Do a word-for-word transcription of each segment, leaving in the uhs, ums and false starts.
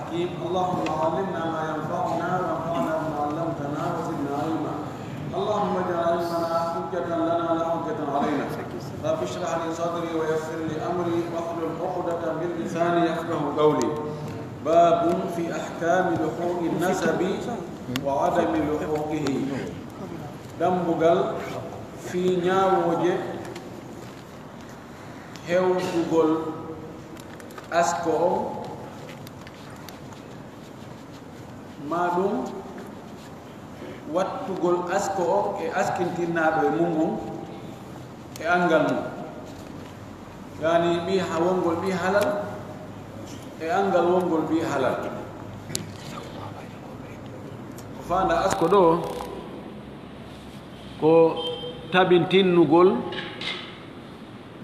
الرحيم. اللهم علمنا ما ينفعنا وانفعنا بما علمتنا وزدنا علما. اللهم اجعل علمنا حجة لنا لا حجة علينا. رب اشرح لي صدري ويسر لي أمري واحلل عقدة من لساني يفقه قولي. باب في أحكام لحوق النسب وعدم لحوقه. Dambugal fii ñaawooje hewtugol asko on, maa ɗum wattugol asko on e askintinnaaɗo e mum ngun e anngal mum. Yaani ɓii ha-, wongol ɓii halal e anngal wongol ɓii halal. Ko faanda asko ɗoo, ko tabintinnugol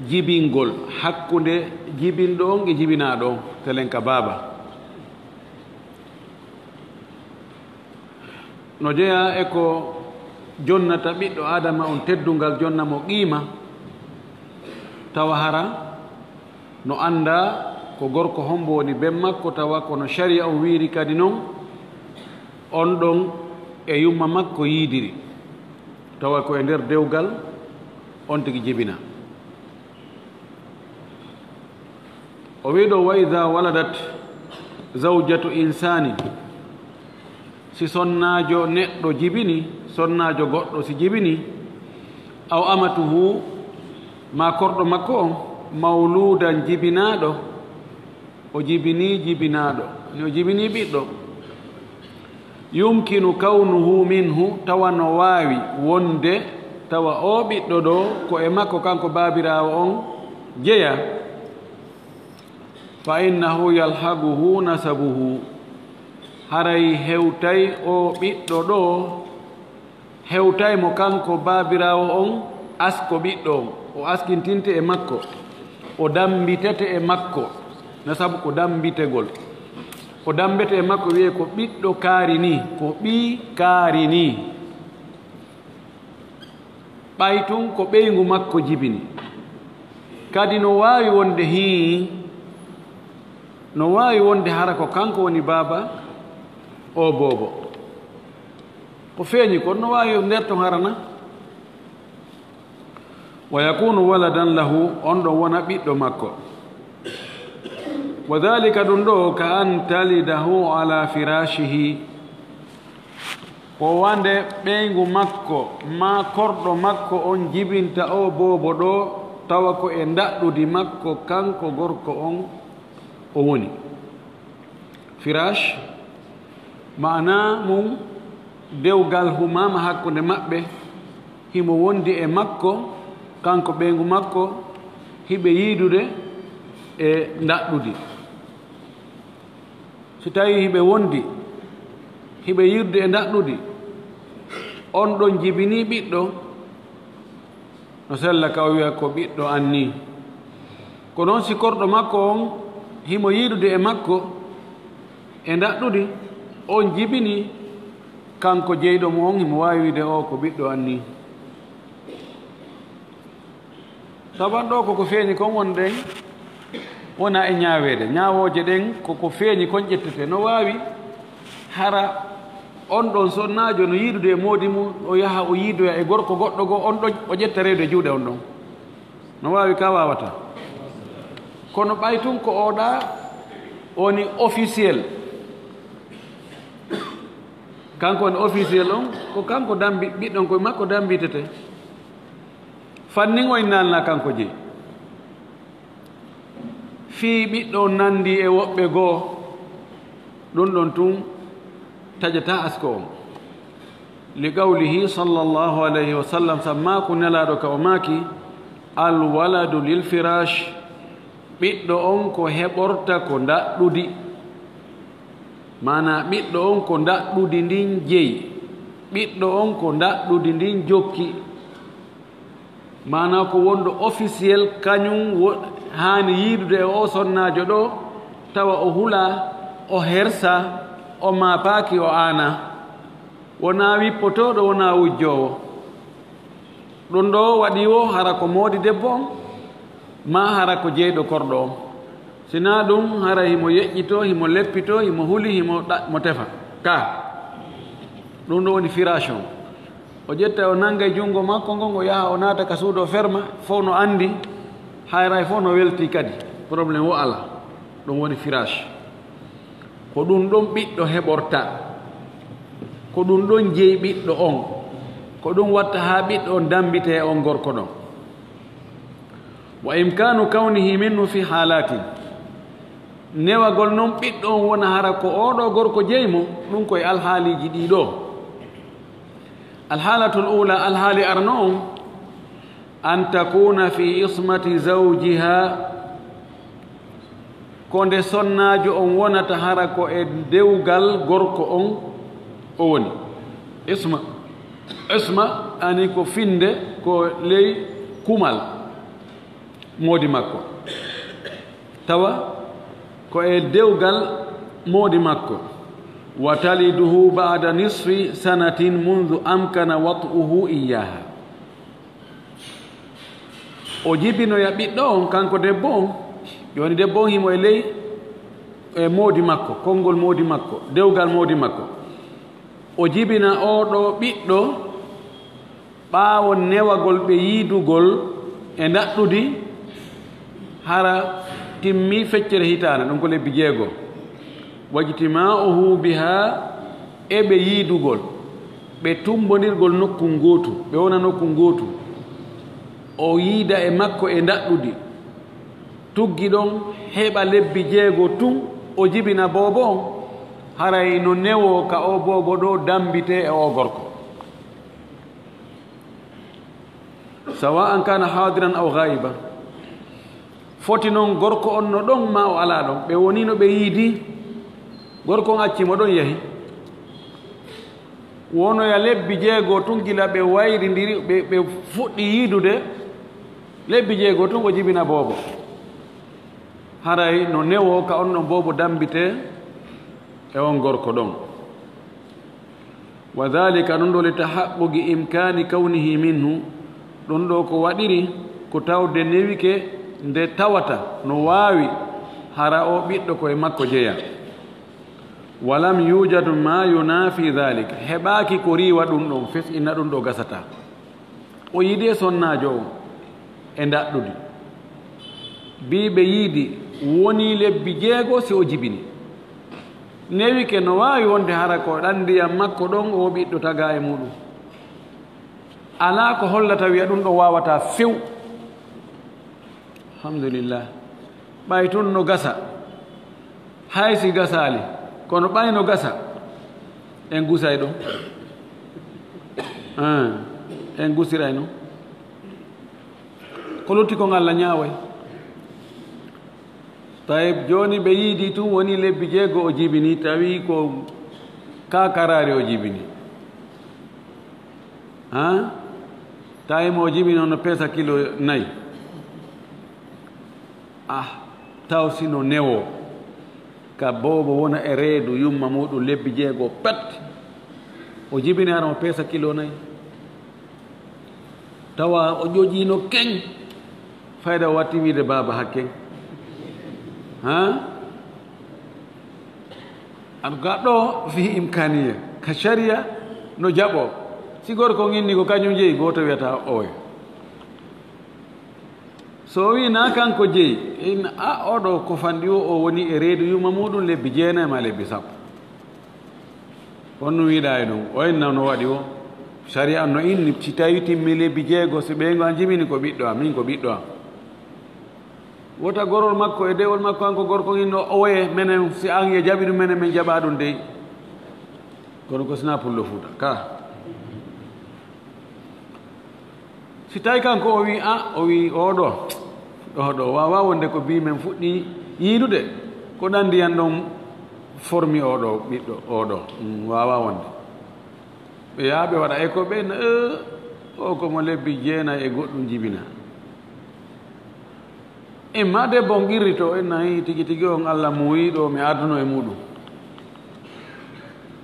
jibingol hakkunde jibinɗo on e jibinaaɗo on, telen ka baaba. No jeyaa e ko jonnata ɓiɗɗo Aadama on teddungal, jonna mo qiima, tawa hara no anndaa ko gorko hombo woni ben makko, tawa kono sharia on wiiri kadi non, on ɗon e yumma makko yiidiri, tawa ko e nder dewgal on tigi jibina. O wi'i ɗo, "Wa idha waladat zawjatu insani," si sonnaajo neɗɗo jibini, sonnaajo goɗɗo si jibini, "aw amatuhu," maa korɗo makko on, "mawludan," jibinaaɗo, o jibini jibinaaɗo, ni o jibini ɓiɗɗo, "yumkinu kawnuhu minhu," tawa no waawi wonde tawa oo ɓiɗɗo ɗoo ko e makko kanko baabiraawo on jeyaa, "fa innahu yalhaquhu nasabuhu," haray hewtay oo ɓiɗɗo ɗoo, hewtay mo kanko baabiraawo on asko ɓiɗɗo on, o askintinte e makko, o dammbitete e makko, nasabu ko dammbitegol. O dammbete e makko, wiyee ko ɓiɗɗo kaari nii, ko ɓii kaari nii. Ɓay tun ko ɓeyngu makko jibini. Kadi no waawi wonde hii, no waawi wonde hara ko kanko woni baaba oo boobo. Ko feeñi kon no waawi nder ton harana. "Wa yakunu waladan lahu," on ɗon wona ɓiɗɗo makko. "Wa dhalika," ɗum ɗoo, "ka an talidahu ala firashihi," ko wonde ɓeyngu makko maa korɗo makko on jibinta oo boobo ɗoo, tawa ko e ndaɗɗudi makko kanko gorko on o woni. Firash, maanaa mum, dewgal humaama hakkunde maɓɓe, himo wondi e makko, kanko ɓeyngu makko, hiɓe yiidude e ndaɗɗudi. Si tawii hiɓe wondi, hiɓe yiidude e ndaɗɗudi, on ɗon jibinii ɓiɗɗo, no sella ka o wi'a ko ɓiɗɗo an nii. Ko non si korɗo makko on himo yiidude e makko e ndaɗɗudi, on jibini kanko jeyɗo mo on, himo waawi wi'ude o ko ɓiɗɗo an nii. Saban ɗoo koko feeñi kon wonde wona e ñaaweede. Ñaawooje ɗen koko feeñi kon ƴettete. No waawi hara on ɗon sonnaajo no yiidude e moodi mum, o yaha o yiidoya e gorko goɗɗo goo, on ɗon o ƴetta reedu e juuɗe on ɗon. No waawi ka waawata. Kono ɓay tun ko oo ɗaa woni officiel. Kanko woni officiel on, ko kanko dambi-, ɓiɗɗon ko makko dambitete. Fannin o innaalna kanko jeyi. Fii ɓiɗɗo on nandi e woɓɓe goo, ɗun ɗon tun taƴataa asko on. Li qawlihi sallallahu alayhi wa sallam, sammaaku Nelaaɗo ka o maaki, "Al waladu lil firash," ɓiɗɗo on ko heɓorta ko ndaɗɗudi. Maanaa, ɓiɗɗo on ko ndaɗɗudi ndin jeyi. Ɓiɗɗo on ko ndaɗɗudi ndin jokki. Maanaa, ko wonɗo officiel, kañun wo-, haani yiidude e oo sonnaajo ɗoo, tawa o hulaa, o hersaa, o maapaaki, o aanaa. Wonaa wippotooɗo, wonaa wujjoowo. Ɗun ɗoo waɗii wo hara ko moodi debbo on, maa hara ko jeyɗo korɗo on. Si naa ɗum, hara himo yeƴƴitoo, himo leppitoo, himo huli, himo ɗa-, mo tefa. Ka. Ɗum ɗo woni firaas on. O ƴetta, o nanga e junngo makko ngon, o yaha, o naata ka suudu, o ferma, fow no anndi, hayray fow no weltii kadi. Problème wo alaa. Ɗum woni firaas. Ko ɗum ɗon ɓiɗɗo heɓorta. Ko ɗum ɗon jeyi ɓiɗɗo on. Ko ɗum watta haa ɓiɗɗo on dammbitee e on gorko ɗon. Wa imkaanu kawnihi minhu fi haalatin. Newagol non ɓiɗɗo on wona hara ko oo ɗoo gorko jeyi mo, ɗum ko e alhaaliiji ɗii ɗoo. Alhaalatul uulaa, alhaali arano on, an takuuna fi ismati zawjiha, ko nde sonnaajo on wonata hara ko e dewgal gorko on o woni. Isma, isma ani ko finnde ko ley kumal moodi makko. Tawa ko e dewgal moodi makko. Wa taliduhu ba'da nisfi sanatin mundhu amkana wat'uhu iyyaha. O jibinoya ɓiɗɗo on, kanko debbo on, jooni debbo on himo e ley, e moodi makko, konngol moodi makko, dewgal moodi makko. O jibina oo ɗoo ɓiɗɗo ɓaawo newagol ɓe yiidugol e ndaɗɗudi, hara timmi feccere hitaande, ɗum ko lebbi jeego. Wajtimaa'uhu biha, e ɓe yiidugol, ɓe tummbondirgol nokku ngootu, ɓe wona nokku ngootu. O yiida e makko e ndaɗɗudi. Tuggi ɗon heɓa lebbi jeego tun, o jibina boobo on. Haray no newoo ka oo boobo ɗoo dammbitee e oo gorko. Sawa'an kana hadiran aw ghaiban. Foti non gorko on no ɗon maa o alaa ɗon. Ɓe wonii no ɓe yiidi. Gorko on acci mo ɗon yahi. Wonoya lebbi jeego tun gila ɓe wayrindiri, ɓe, ɓe fuɗɗi yiidude. Lebbi jeego tun o jibina boobo. Haray no newoo ka on ɗon boobo dammbitee e on gorko ɗon. Wa dhalika, ɗum ɗo li tahaqquqi imkani kawnihi minhu, ɗum ɗo ko waɗiri ko tawde newike nde tawata no waawi hara o ɓiɗɗo ko e makko jeya. Wa lam yujad ma yunafi dhalik, heɓaaki ko riiwa ɗum ɗon, fes inna ɗum ɗo gasata. O yiidi e sonnaajo on e ndaɗɗudi. Bii ɓe yiidi wonii lebbi jeego si o jibini. Newike no waawi wonde hara ko ɗan ndiyam makko ɗon o ɓiɗɗo tagaa e muuɗum. Alaa ko hollata wi'a ɗum ɗon waawataa few. Alhamdulillah. Ɓay tun no gasa. Hay si gasaali. Kono ɓay no gasa. En gusay ɗon. Ah, en gusiray non. Ko lutti kon Allah ñaaway. Tayib, jooni ɓe yiidi tun woni lebbi jeego o jibini, tawi ko kaakaraari o jibini. Ha? Tawi mo o jibini on no peesa kilo nayi. Ah, taw si no newoo. Ka boobo wona e reedu yumma muuɗum lebbi jeego pet. O jibini hara mo peesa kilo nayi. Tawa o ƴoƴiino keñ. Fayda o watti wiide baaba hakken. Ha? En tout cas, ɗo fii imkaniya. Ka sharia no jaɓo. Si gorko on inni ko kañum jeyi, gooto wiyata oyo. So o wii na kanko jeyi, in a oɗo ko fanɗi o, o woni e reedu yumma muuɗum lebbi jeenayi ma lebbi sappo. On no wiɗa e ɗum, o inna no waɗi o. Sharia no inni, si tawi timmi lebbi jeego, si ɓeyngu an jibini ko ɓiɗɗo am, min ko ɓiɗɗo am. Wota gorol makko e dewol makko, an ko gorko inno, oye, menen, si an ye jaɓi ɗum, menen, min jaɓa ɗum dey. Kono ko sina pullo Fuuta, ka. Si tawi kanko o wi, a, o wi, oɗo, oɗo, wawa wonde ko bi men fuɗɗi yiidude, ko ɗan ndiyan ɗon formi oɗo, ɓiɗɗo, oɗo, mm, wawa wonde. Ɓe yaha ɓe waɗa écho, ɓe na, eh, o ko mo lebbi jeenayi e goɗɗum jibina. Imma debbo on qirrito, inna, "Hii, tigi tigi on Allah muuyiiɗo, mi arduno e muuɗum."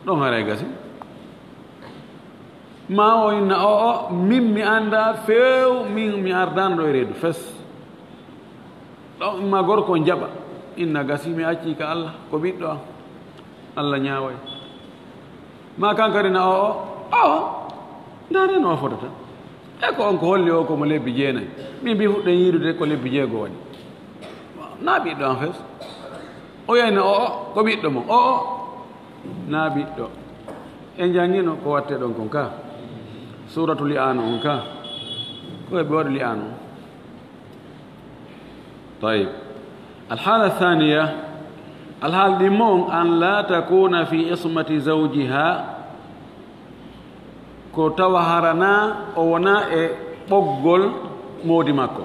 Ɗon haray gasi. Ma o inna, "O, o, min mi anndaa few, min mi ardaano ɗo e reedu fes." Ɗon imma gorko on jaɓa. Inna gasi mi acci ka Allah, ko ɓiɗɗo am. Allah ñaaway. Ma kan kadi na o, o, o. Ndaare no o fotata. E ko on ko holli o ko mo lebbi jeenayi. Min mbi fuɗɗen yiidude ko lebbi jeego waɗi. Na ɓiɗɗo am fes. O yayna o, o, ko ɓiɗɗo mo. O, o. Na ɓiɗɗo. En janngino ko watte ɗon kon ka. Suuratu li'aanu on ka. Ko e ɓe waɗi li'aanu on. Tayib. Alhaala thaniya, alhaala ɗimmo on, an la takuna fi ismati zawjiha, ko tawa harana o wona e ɓoggol moodi makko.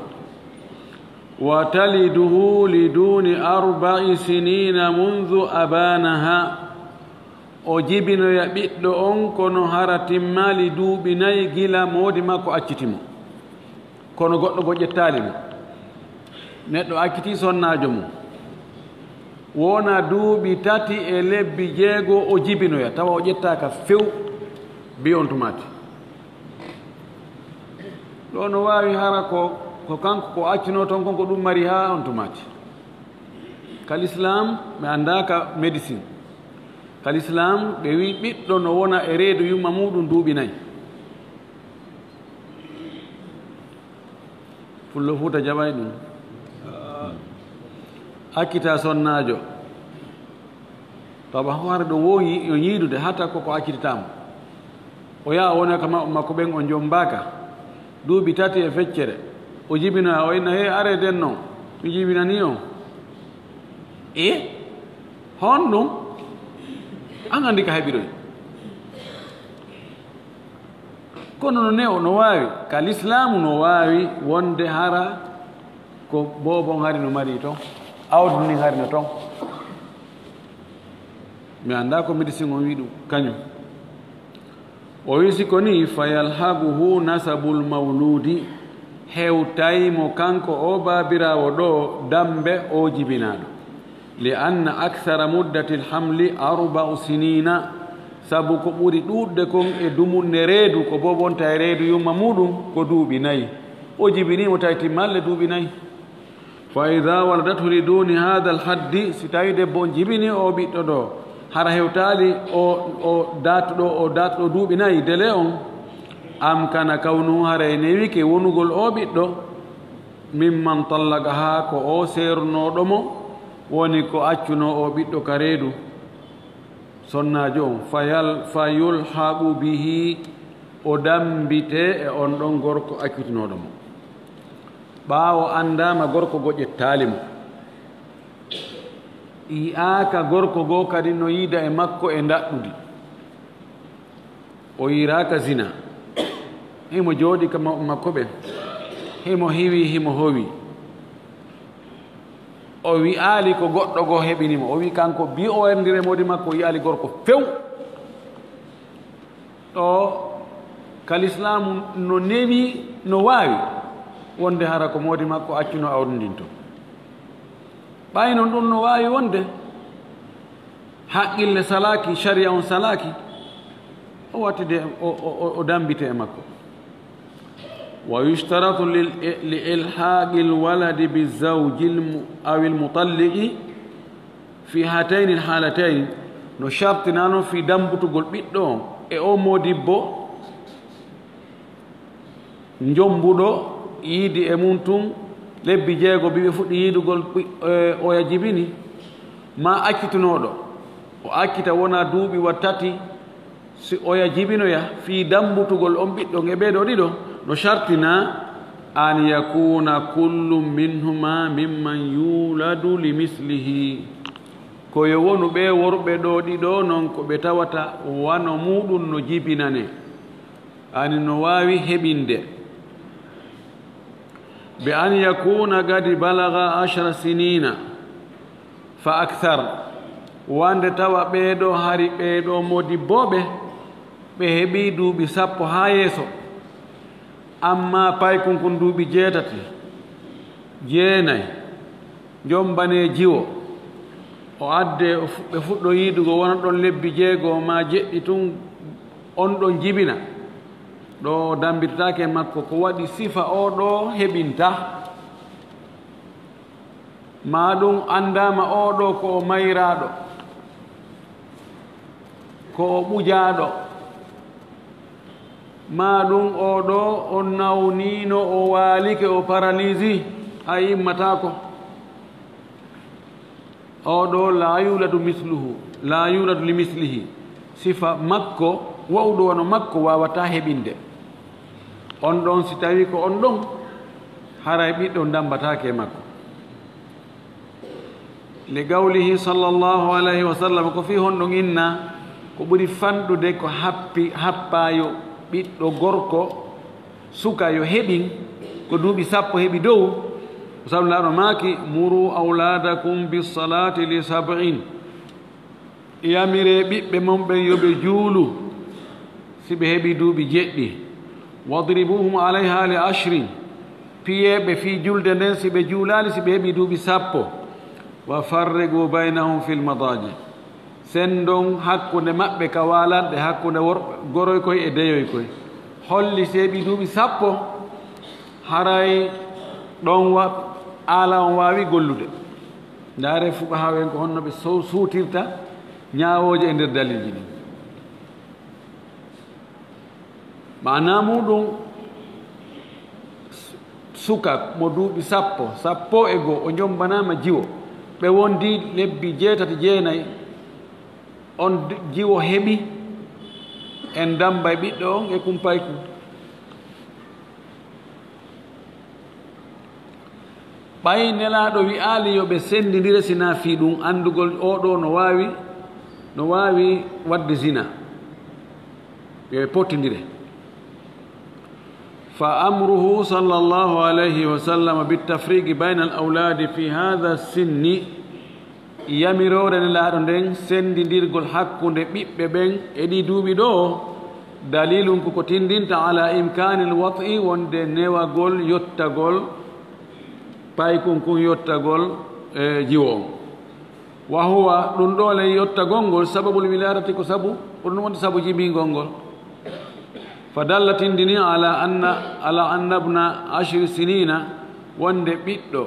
Wa taliduhu li duni arba'i sinina mundu abanaha, o jibinoya ɓiɗɗo on kono hara timmaali duuɓi nayi gila moodi makko acciti mo. Kono goɗɗo goo ƴettaali mo. Neɗɗo acciti sonnaajo mum. Wona duuɓi tati e lebbi jeego o jibinoya, tawa o ƴettaaka few, bi on tumaati. Ɗo no waawi hara ko, ko kanko ko accuno toon kon ko ɗum mari haa on tumaati. Ka l'islam, ɓe anndaa ka médecine. Ka l'islam, ɓe wi ɓiɗɗo no wona e reedu yumma muuɗum duuɓi nayi. Pullo Fuuta jaɓay ɗum. Accita sonnaajo. Tawa hoore ɗo wo yi-, yo yiidude hata ko ko accititaama. O yaha o wona ka ma-, makko ɓen on jommbaaka. Duuɓi tati e feccere. O jibinoya, o inna, "He, are den non. Mi jibinanii on." E? Honɗum? An anndi ka heɓiroy. Kono no newo no waawi, ka lislaamu no waawi wonde hara ko boobon hari no mari ton, awdu ndin hari no ton. Mi anndaa ko médecine on wi'i ɗum, kañum. O wi si ko ni, fa yalhaquhu nasabul mawludi, hewtay mo kanko o baabiraawo ɗo dambe o jibinaaɗo. Li anna akthara muddati lhamli arba'u sinina, sabu ko ɓuri ɗuuɗde kon e dumunne reedu, ko bobonta e reedu yumma muuɗum, ko duuɓi nayi. O jibinii mo tawi timmaali le duuɓi nayi. Fa ida waladathu li duni hada lhaddi, si tawi debbo on jibini o ɓiɗɗo ɗo, hara hewtaali o, o daatuɗo, o daatuɗo duuɓi nayi, délai on, amkana kawnu, haray newike wonugol o ɓiɗɗo, mimman tallaqaha, ko o seernooɗo mo, woni ko accuno o ɓiɗɗo ka reedu, sonnaajo on, fa yal-, fa yulhaqu bihi, o dambite e on ɗon gorko accutinooɗo mo. Ɓaawo anndaama gorko go ƴettaali mo. Yi'aaka gorko goo kadi no yiida e makko e ndaɗɗudi. O yiiraaka zina. Himo jooɗi ka ma-, makko ɓen. Himo hiwi, himo howi. O wi'aali ko goɗɗo goo heɓini mo. O wi'i kanko bi o enndire moodi makko, o yi'aali gorko few. Ɗo ka lislaamu no newi, no waawi wonde hara ko moodi makko accuno awdi ndin ton. Ɓay non ɗum no waawi wonde haqqille salaaki, sharia on salaaki, o wattide, o, o, o, o dambite e makko. Wa yushtaratu lil, li ilhaqil waladi bi zawjil mu-, awil mutalliqi fi hatayni haalatayni, no shartinano fi dambutugol ɓiɗɗo on e o modibbo, njombuɗo yiidi e mum tun lebbi jeego, bi ɓe fuɗɗi yiidugol ɓi-, e, oya jibini, ma accitunooɗo, o accita wona duuɓi wa tati, si oya jibinoya fii dambutugol on ɓiɗɗo e ɓee ɗoo ɗiɗo, no shartina an yakuna kullu minhuma mimman yuladu li mislihi. Ko yo wonu ɓee worɓe ɗoo ɗiɗo non ko ɓe tawata wano muuɗum no jibinane. Ani no waawi heɓinde. Bi an yakuna gadi balaga ashara sinina fa akthar. Wande tawa ɓee ɗoo hari ɓee ɗoo modibbooɓe, ɓe heɓii duuɓi sappo haa yeeso. Amma paykun kun duuɓi jeetati, jeenay, jombanee jiwo, o addee, o fu-, ɓe fuɗɗo yiidugo wona ɗon lebbi jeego maa jeɗɗi tun, on ɗon jibina. Ɗo o dambitataake makko, ko waɗi sifa oo ɗoo heɓinta. Maa ɗum anndaama oo ɗoo ko o mayraaɗo, ko o ɓujaaɗo, maa ɗum oo ɗoo o nawniino, o waalike, o paralisi, a immataako. Oo ɗoo laa yuuladu misluhu, laa yuuladu li mislihi. Sifa makko, wa'uɗo wano makko waawataa heɓinde. On ɗon, si tawii ko on ɗon, haray ɓiɗɗo ndammbataake e makko. Li qawlihi sallallahu alayhi wa sallam, ko fii honɗun inna, ko ɓuri fanɗude ko happi, happaayo ɓiɗɗo gorko, suka yo heɓin, ko duuɓi sappo heɓi dow, sabu Nulaaɗo maaki, "Muru awlaadakum bis-salaati li sab'in." Yamiree ɓiɓɓe mon ɓen yo ɓe juulu, si ɓe heɓii duuɓi jeɗɗi. "Wadribuhum alayha li ashrin." Piyee ɓe fii julde nden, si ɓe juulaali, si ɓe heɓii duuɓi sappo. "Wa farriqu baynahum fil madaaji." Senndon hakkunde maɓɓe ka waalanɗe, hakkunde worɓe, goroy koy e deyoy koy. Holli si heɓii duuɓi sappo, haray ɗon wa-, aala on waawi gollude. Ndaaree fuqahaaɓe en ko honno ɓe sow-, suutirta ñaawooje e nder daliilji ɗin. Maanaa muuɗum, suka mo duuɓi sappo, sappo e goo, o njombanaama jiwo. Ɓe wondi lebbi jeetati, jeenay, on d-, jiwo heɓi, en dammbay ɓiɗɗo on e kumpayku. Ɓay Nelaaɗo wi'aali yo ɓe senndindire, sinaa fii ɗum anndugol oo ɗoo no waawi, no waawi waɗde zina, yo ɓe pottindire. Fa amruhu sallallahu alayhi wa sallam bit tafriqi bayna al awlaadi fi haadha sinni. Yamiroore Nelaaɗo nden, senndindirgol hakkunde ɓiɓɓe ɓen e ɗii duuɓi ɗoo, dalilun ko ko tindinta ala imkaanil wat'i, wonde newagol yottagol, paykun kun yottagol, e, jiwo on. Wa huwa, ɗun ɗoo le yottagol ngol, sababul wilaadati ko sabu, ko ɗun wonde sabu jibingol ngol. Fa dalla tindini ala anna, ala anna ibna ashri sinina, wonde ɓiɗɗo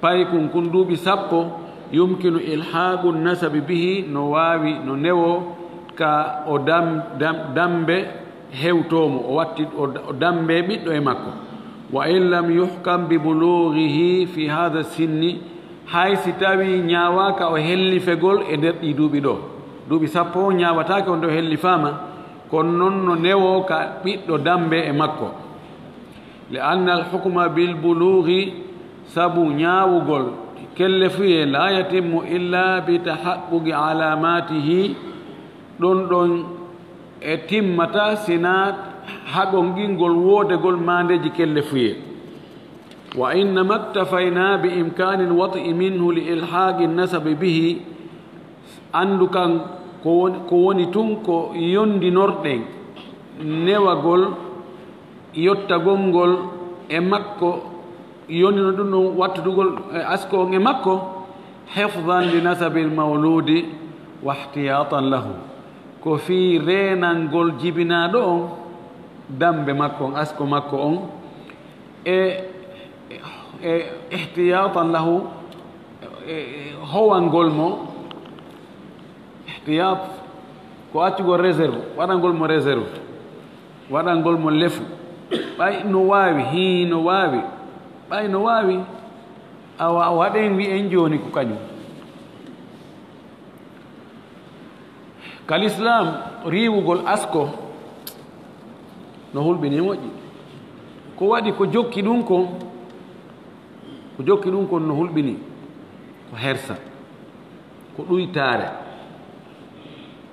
paykun kun duuɓi sappo, yumkinu ilhaaqu nasabi bihi, no waawi, no newoo ka o dam-, dam-, dambe hewtoo mo, o watti, o, o dambe ɓiɗɗo e makko. Wa in lam yuhkam bi bulughihi fi haadha sinni, hay si tawii ñaawaaka o hellifegol e nder ɗii duuɓi ɗoo. Duuɓi sappo on ñaawataake on nde o hellifaama, kono non no newoo ka ɓiɗɗo dambe e makko. Li anna al hukma bil bulughi, sabu ñaawugol kellefuyee, la yatimmu illa bi tahaqquqi alamatihi, ɗon ɗon e timmata sinaa haqqingol woodegol maandeeji kellefuyee. Wa innama iktafayna bi imkaanil wat'i minhu li ilhaaqi nasabi bihi, anndu kan ko woni, ko woni tun ko yondinorɗen newagol yottagol ngol e makko, yondino ɗum ɗon wattudugol, e, asko on e makko, hifdan li nasabil mawludi wa ihtiyatan lahu, ko fii reenangol jibinaaɗo on, dambe makko on, asko makko on, e, e, e ihtiyatan lahu, e, e howangol mo, ihtiyat ko accugol réserve, waɗangol mo réserve, waɗangol mo lefu. Ɓay no waawi, hii no waawi, ɓay no waawi, awa waɗen wi'en jooni ko kañum. Ka Lislaam, riiwugol asko no hulɓinii moƴƴi. Ko waɗi ko jokki ɗum kon, ko jokki ɗum kon no hulɓinii, ko hersa, ko ɗuytaare.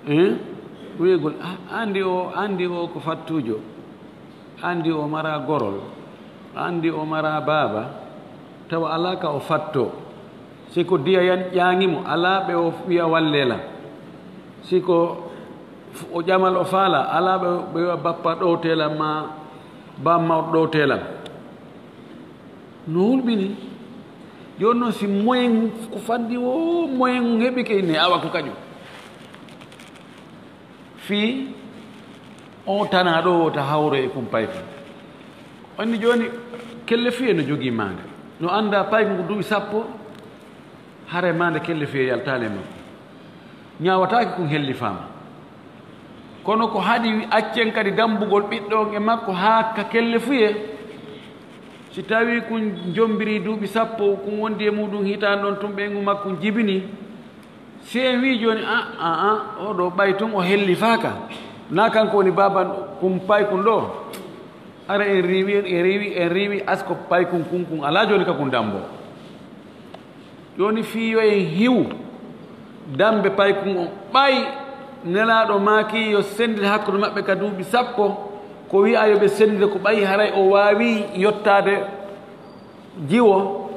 Hein? Wi'egol, "Ah, anndi o, anndi o ko fattuujo." Anndi o maraa gorol, anndi o maraa baaba, tawa alaa ka o fattoo. Si ko diya yan ƴaŋi mo, alaa ɓe o wi'a, "Wallee lan." Si ko f-, o ƴamal o faalaa, alaa ɓe, ɓe wi'a, "Bappa ɗowtee lan," maa, "Bamma ɗowtee lan." No hulɓini. Jooni noon, si moyen ko fanɗi o, moyen heɓike, inne awa ko kañum. Fii on tanaa ɗo wota hawro e kum paykun. Anndi jooni, kellefuyee no jogii maande. No anndaa paykun ko duuɓi sappo, Haray maande kellefuyee yaltaali e makko. Ñaawataake kun hellifaama. Kono ko haɗi accen kadi dammbugol ɓiɗɗo on e makko haa ka kellefuyee. Si tawii kun jombiri duuɓi sappo, kun wondi e muuɗun hitaande on tun ɓeyngu makkun jibinii. Si en wii jooni, a, a, a, oo ɗoo ɓay tun o hellifaaka. Naa kanko woni baaba kun paykun ɗoo. Hara en riiwi, en riiwi, en riiwi, asko paykun kun, kun alaa jooni ka kun dammboo. Jooni fii yo en hiwu dammbe paykun on. Ɓay Nelaaɗo maaki yo senndide hakkunde maɓɓe ka duuɓi sappo, ko wi'a yo ɓe senndide ko ɓay haray o waawii yottaade jiwo,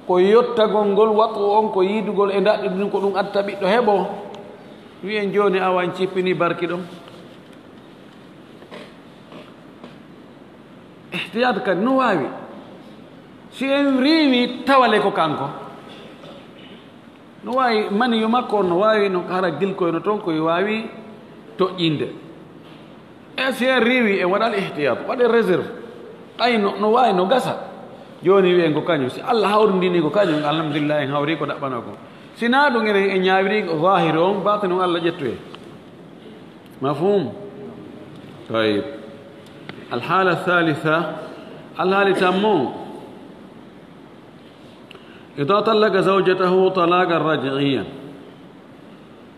ko yottagol ngol wat'u on, ko yiidugol e ndaɗɗudi ndin, ko ɗun addata ɓiɗɗo heɓoo. Wi'en jooni awa en cippinii barki ɗon. Ihtiyaat kadi no waawi. Si en riiwi tawale ko kanko. No waawi maniyu makko on, no waawi no hara gilkoy no ton koy waawi toƴƴinde. E si en riiwi en waɗal ihtiyaat, waɗe réserve. Ɓay no, no waawi no gasa. Jooni wi'en ko kañum. Si Allah hawrindini ko kañum, alhamdulillah en hawri ko ɗaɓɓanoo ko. Si naa ɗum enen en ñaawiri ko zahiri on, batin on Allah ƴettoye. Mafhum? Tayyib. Alhaala thalitha, alhaali tammo. Ida tallaqa zawjatahu talaqan raj'iyan.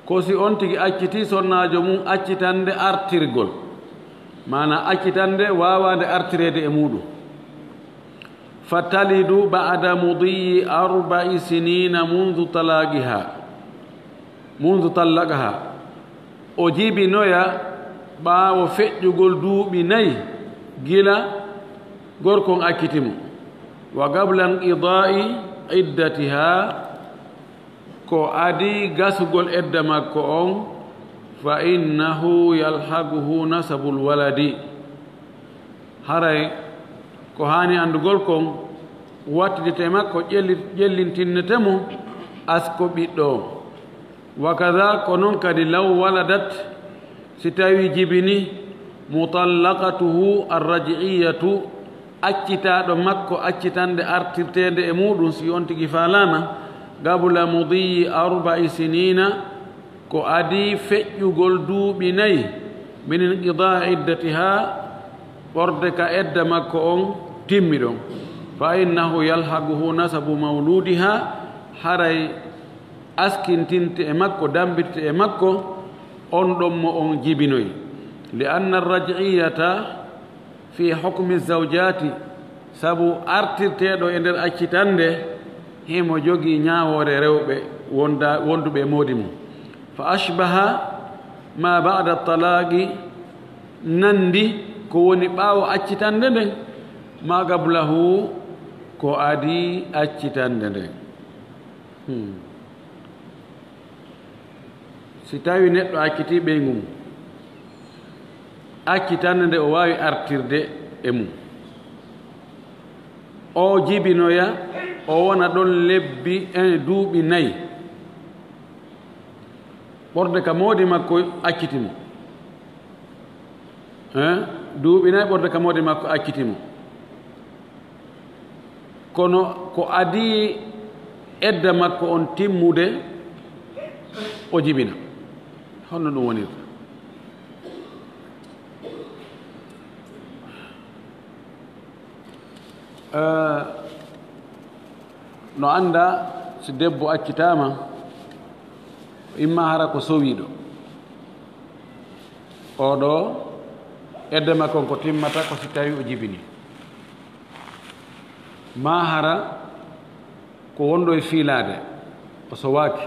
Ko si on tigi accitii sonnaajo mun accitande artirgol. Maanaa accitande waawaande artireede e muuɗum. Fatalidu ba'da mudiyyi arba'i sinina mundu talaqiha. Mundu tallaqaha. O jibinoya ɓaawo feƴƴugol duuɓi nayi gila gorko on acciti mo. Wa qabla inqidaa'i iddatiha, ko adii gasugol edda makko on, fa innahu yalhaquhu nasabul waladi. Haray ko haani anndugol kon, wattidete makko, ƴelli-, ƴellintinnete mo asko ɓiɗɗo on. Wa kada, ko non kadi, law waladat, si tawii jibini, mutallaqatuhu arraj'iyatu, accitaaɗo makko, accitande artirteende e muuɗum, si on tigi faalaama, qabla mudiyyi arba'i sinina, ko adii feƴƴugol duuɓi nayi, min inqidaa iddatiha, ɓorde ka edda makko on timmi ɗon, fa innahu yalhaquhu nasabu mawludiha, haray askintinte e makko, dambirte e makko, on ɗon mo on jibinoyi. Li anna arraj'iyata fi hukmi zawjati, sabu artirteeɗo e nder accitande, himo jogii ñaawoore rewɓe wonda-, wonduɓe e moodi mum. Fa ashbaha ma ba'da talaqi, nandi ko woni ɓaawo accitande nden, ma qablahu, ko adii accitande nden. Hmm. Si tawii neɗɗo accitii ɓeyngu mum, accitande nde o waawi artirde e mum, o jibinoya, o wona ɗon lebbi, e duuɓi nayi, ɓorde ka moodi makko acciti mo. Hein? Duuɓi nayi ɓorde ka moodi makko acciti mo. Kono ko adii edda makko on timmude, o jibina. Honno ɗum wonirta? Eh, no annda si debbo accitaama, imma hara ko sowiiɗo. Oɗo edda makko on ko timmata ko si tawi o jibini. Maa hara ko wonɗo e fiilaade, o sowaaki.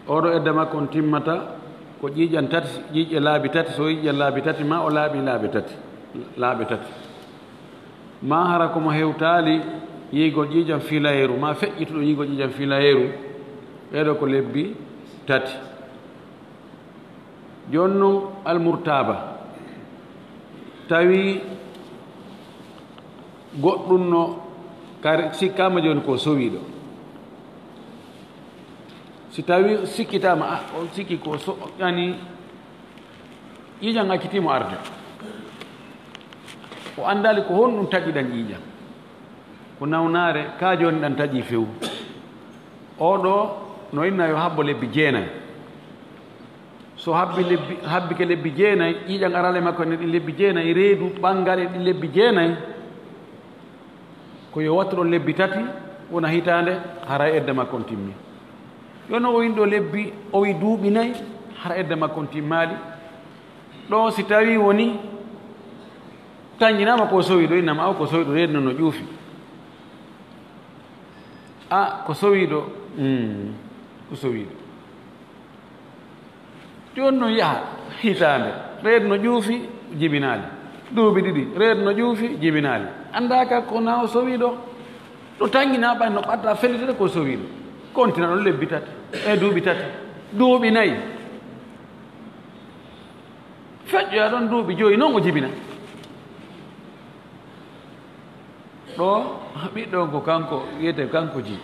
Oɗo edda makko on timmata ko ƴiiƴan tati, ƴiiƴe laabi tati, so ƴiiƴan laabi tati, maa o laaɓi laabi tati, laaɓe tati. Maa hara ko mo hewtaali yiigol ƴiiƴan fiilayeeru, maa feƴƴituɗo yiigol ƴiiƴan fiilayeeru, ɓeeɗo ko lebbi tati. Jooni non, almurtaaba, tawi goɗɗum no kar-, sikkaama jooni ko sowiiɗo. Si tawi sikkitaama, a, on sikki ko so-, yani, ƴiiƴan accitiimo arde. O anndaali ko honɗum taƴi ɗan ƴiiƴan. Ko nawnaare, ka jooni ɗan taƴi few. Oo ɗoo no inna yo habbo lebbi jeenay. So habbi lebbi, habbike lebbi jeenay, ƴiiƴan arale makko en ɗin lebbi jeenay, reedu ɓanngal en ɗin lebbi jeenay, ko yo wattu ɗon lebbi tati, wona hitaande, haray edda makko on timmi. Yo no o inɗo lebbi, o wi duuɓi nay, hara edda makko on timmaali. Ɗoo si tawii woni tañjinaama ko sowiiɗo, innama aw ko sowiiɗo, reedu no ƴuufi. A, ko sowiiɗo, mm, ko sowiiɗo. Jooni noon yaha hitaande, reedu no ƴuufi, jibinaali. Duuɓi ɗiɗi, reedu no ƴuufi, jibinaali. Anndaa ka ko na o sowiiɗo. Ɗo tañjinaa ɓay no ɓadda fellitede ko sowiiɗo. Kontina ɗon lebbi tati, e duuɓi tati, duuɓi nayi. Feƴƴoya ɗon duuɓi joyi, noon o jibina. Ɗo ɓiɗɗo on ko kanko wiyete kanko ji.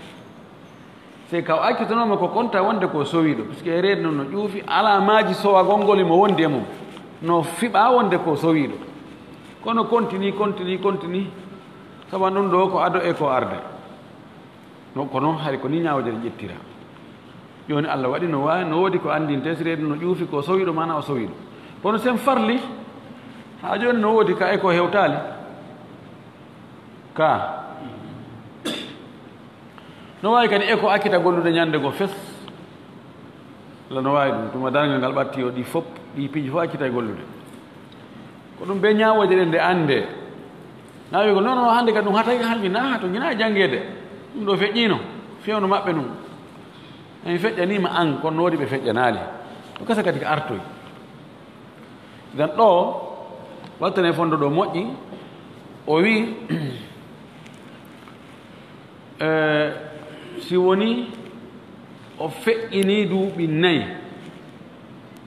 Sey ka o accitanooma ko konta wonde ko sowiiɗo, puisque e reedu noon no ƴuufi, alaamaaji sowagol ngol imo wondi e mum, no fiɓa wonde ko sowiiɗo. Kono continue, continue, continue. Sabu ɗum ɗo ko ado e ko arde. No, kono hari ko ni ñaawde ƴettira. Jooni Allah waɗi no waawi, no woodi ko anndinte si reedu no ƴuufi ko sowiiɗo maana o sowiiɗo. Kono sen farli, haa jooni no woodi ka e ko hewtaali. Ka. No waawi kadi e ko accita gollude ñande goo fes. Allah no waawi ɗum. Tuma darngal ngal ɓatti o ɗi fop, ɗi piiji fof accita e gollude. Ko ɗum be ñaawooje ɗen nde anndee. Naa wi ko non, non, hannde kadi ɗum hatay halmi naa to ñina janngeede. Ɗum ɗo feƴƴiino, fewndo maɓɓe nun. En feƴƴaniima an, kono no woodi ɓe feƴƴanaali. Ko kasa kadi ko artoy. Idan ɗo, wattane fondo ɗo moƴƴi, o wi, eh, si woni o feƴƴini duuɓi nayi,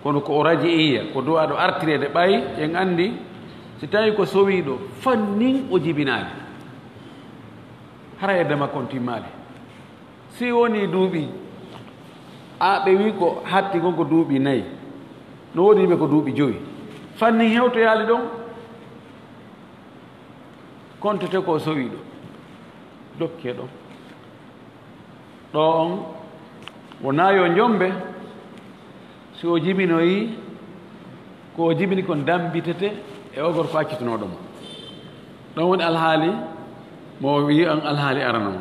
kono ko o raji'iya, ko duwaaɗo artireede ɓay, en anndi, si tawi ko sowiiɗo, fannin o jibinaali. Hara edda makko on timmaali. Si woni duuɓi, a ɓe wi ko hatti kon ko duuɓi nayi. No woodi ɓe ko duuɓi joyi. Fannin hewtoyaali ɗon, kontete ko sowiiɗo. Dokke ɗon. Ɗo on, wonaa yo njombe, si o jibinoyi, ko o jibini kon dambitete e o gorko accitunooɗo mo. Ɗon woni alhaali mo o wi on alhaali arano mo.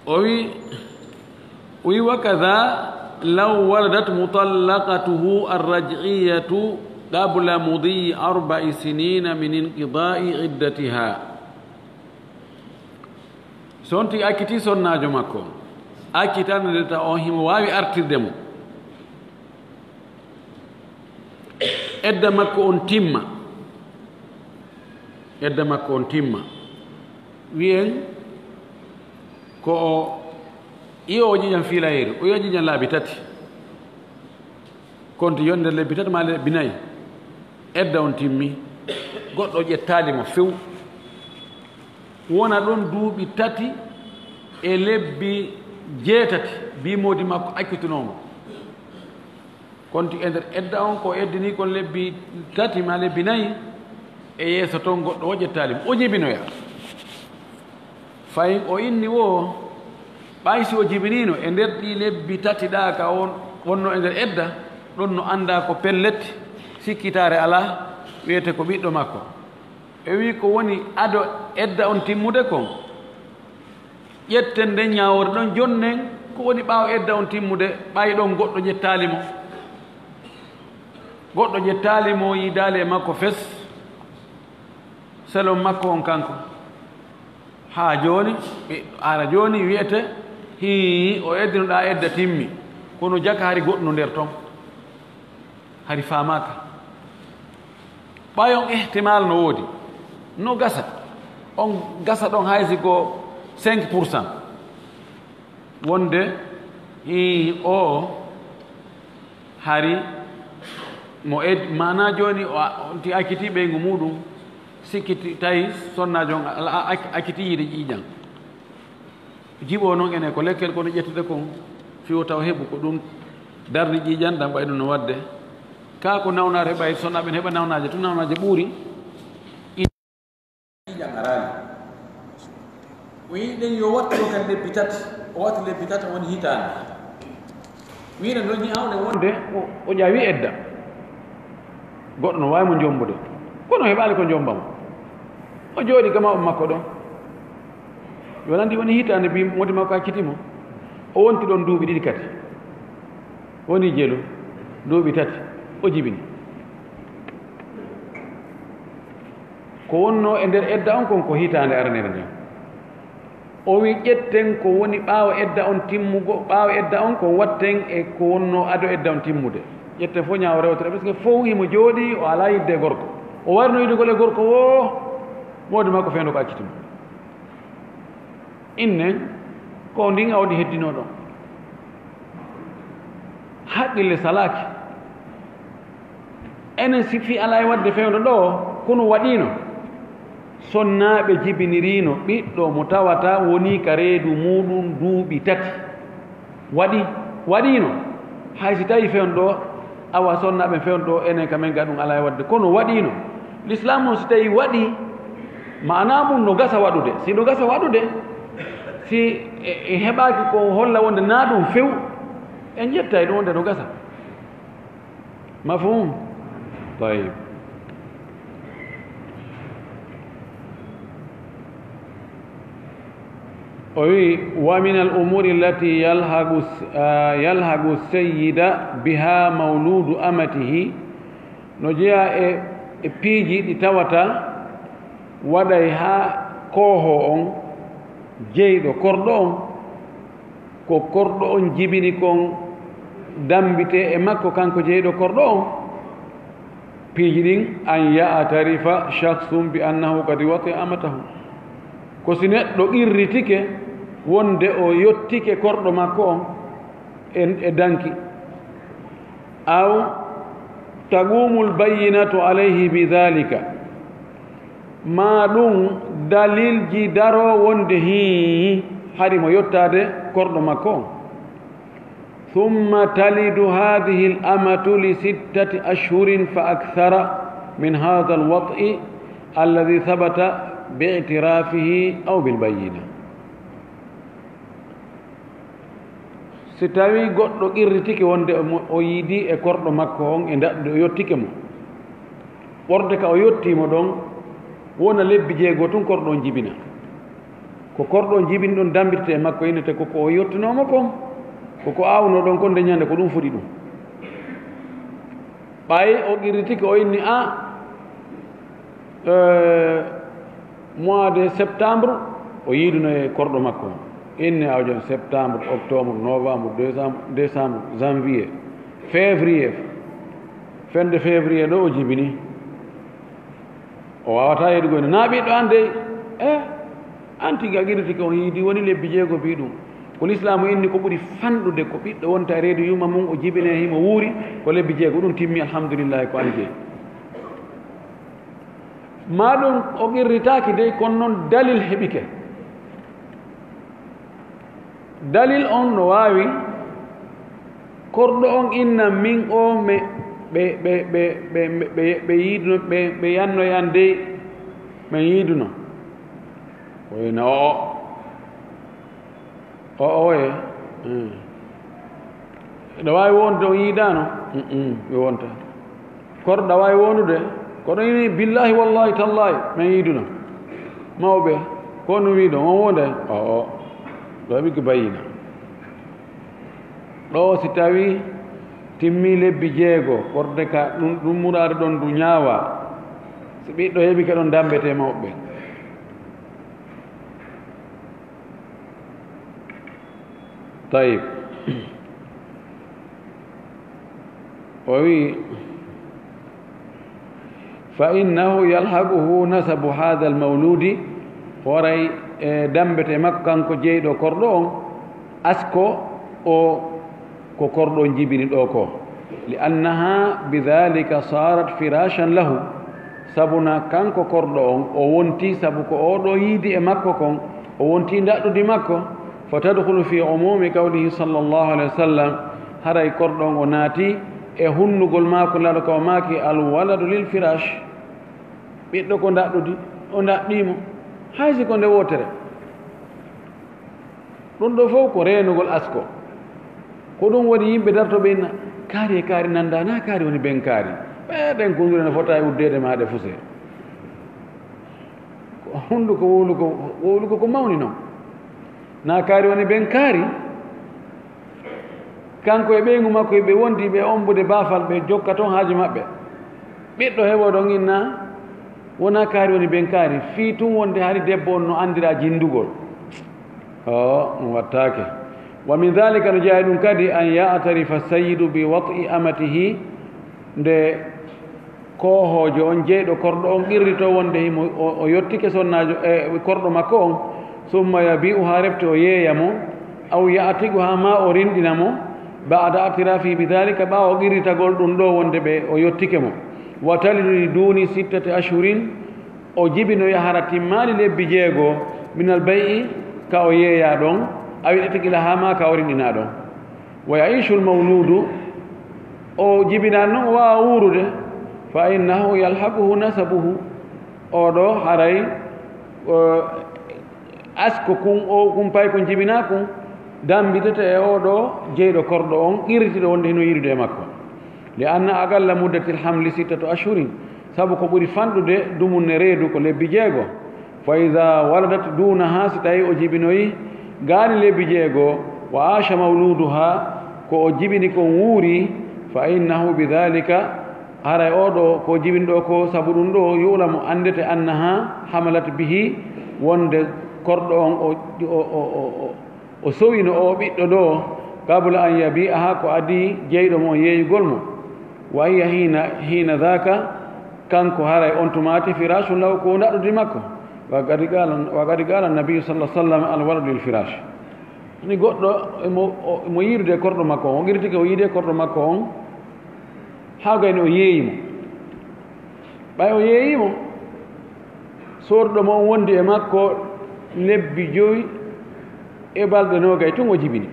O wi, o wi, "Wa kaza law waladat mutallaqatuhu arraj'iyatu qabla mudiyi arba'i sinina min inqida'i iddatiha." So on tigi accitii sonnaajo makko, accitaande nde ta on himo waawi artirde mo. Edda makko on timma. Edda makko on timma. Wiyen ko o, iyo o ƴiƴan fiilayeeru, o iyo ƴiƴan laabi tati. Konti yonde lebbi tati maa lebbi nayi. Edda on timmi. Goɗɗo ƴettaali mo few. Wona ɗon duuɓi tati e lebbi jeetati, bi moodi makko accutunoo mo. Konti e nder edda on ko eddini kon lebbi tati maa lebbi nayi, e yeeso ton goɗɗo o ƴettaali mo, o jibinoya. Fayin o inni wo, ɓay si o jibiniino e nder ɗi lebbi tati ɗaa ka on wonno e nder edda, ɗon no anndaa ko pellet, sikkitaare alaa, wiyete ko ɓiɗɗo makko. E wi ko woni ado edda on timmude kon, ƴetten nden ñaawoore ɗon jonnen, ko woni ɓaawo edda on timmude, ɓay ɗon goɗɗo ƴettaali mo. Goɗɗo ƴettaali mo, yiidaali e makko fes, selon makko on kanko. Haa jooni, ɓe, hara jooni wiyete, hii, o eddinoɗaa edda timmi, kono jaka hari goɗɗo nder ton. Hari faamaaka. Ɓay on ihtimal no woodi. No gasa. On gasa ɗon haysi ko cinq pour cent. Wonde, hii, o hari mo ed-, maanaa jooni o a-, on ti accitii ɓeyngu muuɗum, sikkiti tawi sonnaajo on a-, a-, accitii yiide ƴiiƴan. Jiɓo noon ene ko lekkel kono ƴettude kon fiyo taw heɓu ko ɗum darni ƴiiƴan ɗan ɓay ɗum no waɗde. Kaa ko nawnaare ɓay sonnaaɓe ne heɓa nawnaaje to nawnaaje ɓuuri. Ƴiiƴan araani. O Wiɗen yo wattu ɗo kadi lebbi tati, o watti lebbi tati, o woni hitaande. Wiɗen ɗo ñi'awɗen wonde o, o ƴawi edda. Goɗɗo no waawi mo jommbude, kono heɓaali ko jommba mo. O jooɗi gama o makko ɗon. Yo nandi woni hitaande mbi modi makko acciti mo. O wonti ɗon duuɓi ɗiɗi kadi. Woni jelu, duuɓi tati, o jibini. Ko wonno e nder edda on kon ko hitaande aranere nden. O wi ƴetten ko woni ɓaawo edda on timmugo, ɓaawo edda on ko watten e ko wonno ado edda on timmude. Ƴetten fof ñaawo rewtere, parce que fof himo jooɗi, o alaa yidde e gorko. O warno yidugol e gorko woo, moodi makko fewndo ko acciti mo. Innen, ko ndin awdi heddinoo ɗon. Haqqille salaaki. Enen si fii alaa e waɗde fewndo ɗo, kono waɗiino. Sonnaaɓe jibiniriino ɓiɗɗo mo tawata woni ka reedu muuɗum duuɓi tati. Waɗi, waɗiino. Hay si tawii fewndo ɗo, awa sonnaaɓe fewndo ɗo, enen ka men ga ɗum alaa e waɗde. Kono waɗiino. Lislaam on si tawii waɗi, maanaa mum no gasa waɗude. Si no gasa waɗude, si e, e heɓaaki ko holla wonde na ɗum few, en ƴettay ɗum wonde no gasa. Mafhum? Tayyib. O wi, "Wa min al umuri allati yalhagu, ah, yalhagu sayyida biha mawludu amatihi." No jeyaa e, e piiji ɗi tawata waɗay haa koohoo on, jeyɗo korɗo on, ko korɗo on jibini kon dambitee e makko, kanko jeyɗo korɗo on. Piiji ɗin, "an ya'tarifa shakhsun bi annahu qad wati'a amatahu." Ko si neɗɗo qirritike wonde o yottike korɗo makko on e, e danki. Aw taqumul bayyinatu alayhi bi dhalika. Maa ɗum dalilji daroo wonde hii, hari mo yottaade korɗo makko on. Thumma talidu hadhihi al amatu li sittati ashhurin fa akthara min hadha al wat'i alladhi thabata bi i'tirafihi aw bil bayyina. Si tawii goɗɗo qirritike wonde o mo-, o yiidii e korɗo makko on e ndaɗɗu, o yottike mo. Ɓorde ka o yottii mo ɗon, wona lebbi jeego tun korɗo on jibina. Ko korɗo on jibini ɗon dambitete e makko, innete ko ko o yottunoo mo kon, ko ko aawnoo ɗon kon nde ñande ko ɗum fuɗi ɗum. Ɓay o qirritike, o inni, a, eh, mois de septembre, o yiiduno e korɗo makko. Inni awjon septembre, octobre, novembre, décembre, décembre, janvier, février. Fende février ɗo o jibini. O waawata yeɗugol ene. Naa ɓiɗɗo an dey, eh, an tigi a qirritike on yiidi woni lebbi jeego fii ɗum. Ko lislaamu inni ko ɓuri fanɗude ko ɓiɗɗo wonta e reedu yumma mum, o jibinee himo wuuri, ko lebbi jeego, ɗum timmi, alhamdulillahi, ko an jeyi. Maa ɗum o qirritaaki dey, kono noon dalil heɓike. Dalil on no waawi, korɗo on inna min o me, ɓe, ɓe, ɓe, ɓe, ɓe, ɓe, ɓe yiiduno, ɓe, ɓe yanno e an dey, ɓe yiiduno. O ina o, o, o, oye. Hmm. Ene waawi wonde on yiidaano? Mm-mm, mi wonta. Kono ɗa waawi wondude, kono ini billahi wallahi tallahi, men yiiduno. Mawɓe, ko no wiiɗo, on wonde? O, o. Ɗo ɓiggi bayyina. Ɗo si tawi timmi lebbi jeego, ɓorde ka ɗum, ɗum muraade ɗon ndu ñaawa. Si ɓiɗɗo heɓi ka ɗon dambete mawɓe. Tayyib. O wi, "Fa innahu yalhaquhu nasabu hadha al-mawludi," horay e dambete makko kanko jeyɗo korɗo on, asko o ko korɗo on jibini ɗo ko. "Li annaha bidhalika sarat firashan lahu." Sabuna kanko korɗo on, o wonti, sabu ko o ɗo yiidi e makko kon, o wonti ndaɗɗudi makko. Fa tadkhulu fi umumi qawlihi sallallahu alayhi wa sallam, haray korɗo on o naati e hunnugol maako, Nulaaɗo ka o maaki, "Al waladu lil firash." Ɓiɗɗo ko ndaɗɗudi, o ndaɗɗii mo. Hay si ko nde wootere. Ɗum ɗo fof ko reenugol asko. Ko ɗum woni yimɓe dartoɓe inna, "Kaari e kaari nannda, na kaari woni ben kaari." Ɓe ɗen kundure no fota e uddeede ma ɗe fuse. Ko hunnduko wowluko, wowluko ko mawni noon. Na kaari woni ben kaari. Kanko e ɓeyngu makko, ɓe wondi ɓe ombude baafal, ɓe jokka toon haaju maɓɓe. Ɓiɗɗo heɓo ɗon inna, wona kaari woni ben kaari, fii tun wonde hari debbo on no anndira jinndugol. O, ɗum wattaake. Wa min dhalika, no jeyaa e ɗum kadi, an ya'tarifa sayyidu bi wat'i amatihi, nde koohoojo on, jeyɗo korɗo on, qirrito wonde himo, o, o yottike sonnaajo, e korɗo makko on, summa yabi'uha, refti o yeeya mo, aw ya'tiquha, ma o rinɗina mo, ba'da i'tirafihi bi dhalika, ɓaawo qirritagol ɗum ɗo wonde ɓe o yottike mo. Wa talidu li duni sittati ashhurin, o jibinoya hara timmaali lebbi jeego, minal bay'i, ka o yeeya ɗon, aw itqilaha, ma ka o rinɗina ɗon. Wa ya'ishul mawludu, o jibinaani noon, o waawa wuurude, fa innahu yalhaquhu nasabuhu, o ɗo haray, o, asko kun, o kun pay kun jibinaa kun, dammbitete e o ɗo jeyɗo korɗo on, qirritiɗo wonde hino yiidude e makko. Li anna aqalla muddatil hamli sittatu ashhurin, sabu ko ɓuri fanɗude dumunne reedu ko lebbi jeego. Fa iza waladat dunaha, si tawi o jibinoyi gaani lebbi jeego, wa aasha mawluduha, ko o jibini kon wuuri, fa innahu bi dhalika, haray o ɗo ko jibini ɗo ko sabu ɗum ɗo, yu'lamu, anndete, annaha hamalat bihi, wonde korɗo on o, o, o, o, o, o sowino o ɓiɗɗo ɗo, qabla an yabi'aha, ko adii jeyɗo mo on yeeyugol mo. Wa hiya hina, hina dhaka, kanko haray on tumaati firashun lahu, ko ndaɗɗudi makko. Wa qad qala, wa qad qala an-nabiyyu sallallahu alaihi wasallam, al-waladu lil firash. Ni goɗɗo emo, o, emo yiidude korɗo makko on, o qirritike o yiide korɗo makko on, haa gayni o yeeyi mo. Ɓay o yeeyi mo, soorɗo mo on wondi e makko lebbi jowi e balɗe noogay tun o jibini.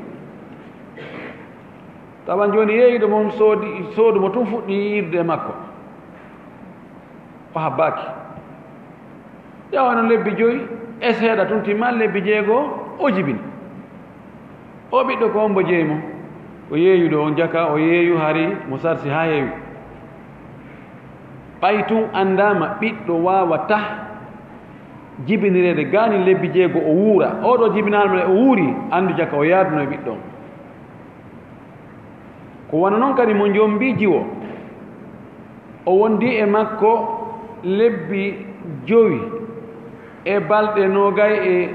Tawan jooni yeeyiɗo mo on soodi, soodu mo tun fuɗɗi yiidude e makko. O habbaaki. Ƴawa no lebbi joyi e seeɗa tun timma lebbi jeego o jibini. O ɓiɗɗo ko on mbo jeyi mo? O yeeyuɗo on jaka, o yeeyu hari mo sarsi haa heewi. Ɓay tun anndaama ɓiɗɗo waawata jibinireede gaani lebbi jeego o wuura. Oo ɗoo jibinaama o wuuri, anndu jaka o yaaduno e ɓiɗɗo on. Ko wano non kadi mo njombii jiwo. O wondi e makko lebbi jowi e balɗe noogay e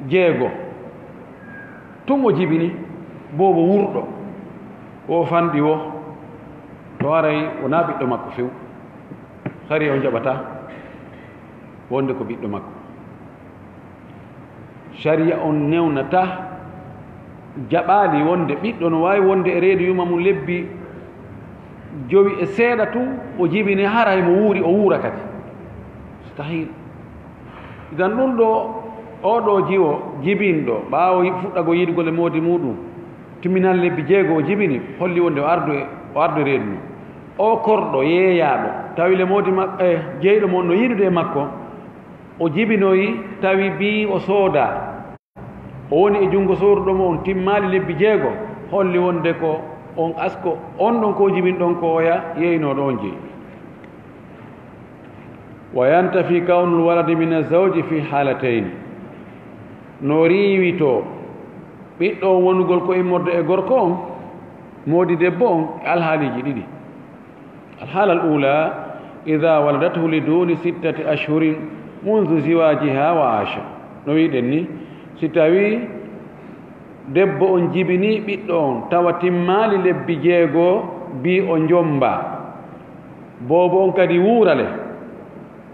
jeego. Tun o jibini boobo wurɗo. O fanɗi wo to aray wonaa ɓiɗɗo makko few. Sariya on jaɓataa wonde ko ɓiɗɗo makko. Sariya on newnataa, jaɓaali wonde ɓiɗɗo no waawi wonde e reedu yuma mum lebbi jowi e seeɗa tun, o jibini haray mo wuuri, o wuura kadi. Mustahil. Idan ɗum ɗo, oo ɗoo jiwo jibinɗo, ɓaawo yi-, fuɗɗagol yiɗugol e moodi muuɗum, timminal lebbi jeego o jibini, holli wonde o ardu e, o ardu e reedu ndun. Oo korɗo yeeyaaɗo, tawi le moodi mak-, eh, jeyɗo mo on no yiɗude e makko, o jibinoyi, tawi bii o soodaa. O woni e junngo sooruɗo mo on timmaali lebbi jeego, holli wonde ko on asko, on ɗon ko jibinɗon ko oya yeeynooɗo on jeyi. Wa yantafi kawnul waladi min azawji fi haalatayni. No riiwitoo ɓiɗɗo on wonugol ko immorde e gorko on, moodi debbo on, e alhaaliiji ɗiɗi. Alhaala al ula, ida waladathu li duni sittati ashhurin mundu ziwajiha wa asha. No wiɗen ni, si tawi debbo on jibini ɓiɗɗo on, tawa timmaali lebbi jeego, bii o njomba, boobo on kadi wuurale,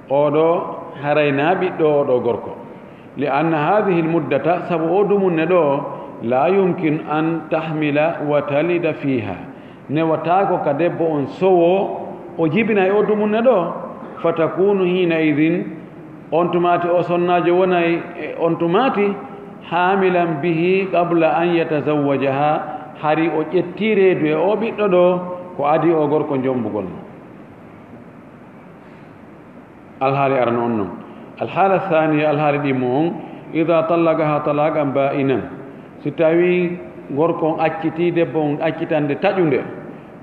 oo ɗoo haray na ɓiɗɗo oo ɗoo gorko. Li anna hadhihi al muddata, sabu oo dumunne ɗoo, la yumkin an tahmila wa talida fiha. Newataako ka debbo on sowoo, o jibina e oo dumunne ɗoo. Fa takunu hina idin, on tumaati oo sonnaajo wonay e on tumaati, hamilan bihi qabla an yatazawwajaha, hari o ƴettii reedu e oo ɓiɗɗo ɗoo, ko adii oo gorko njombugol mo. Alhaali arano on non. Alhaala thaniya, alhaali ɗimmo on, إذا طلقها طلاقا بائنا, si tawii gorko on accitii debbo on accitande taƴunde,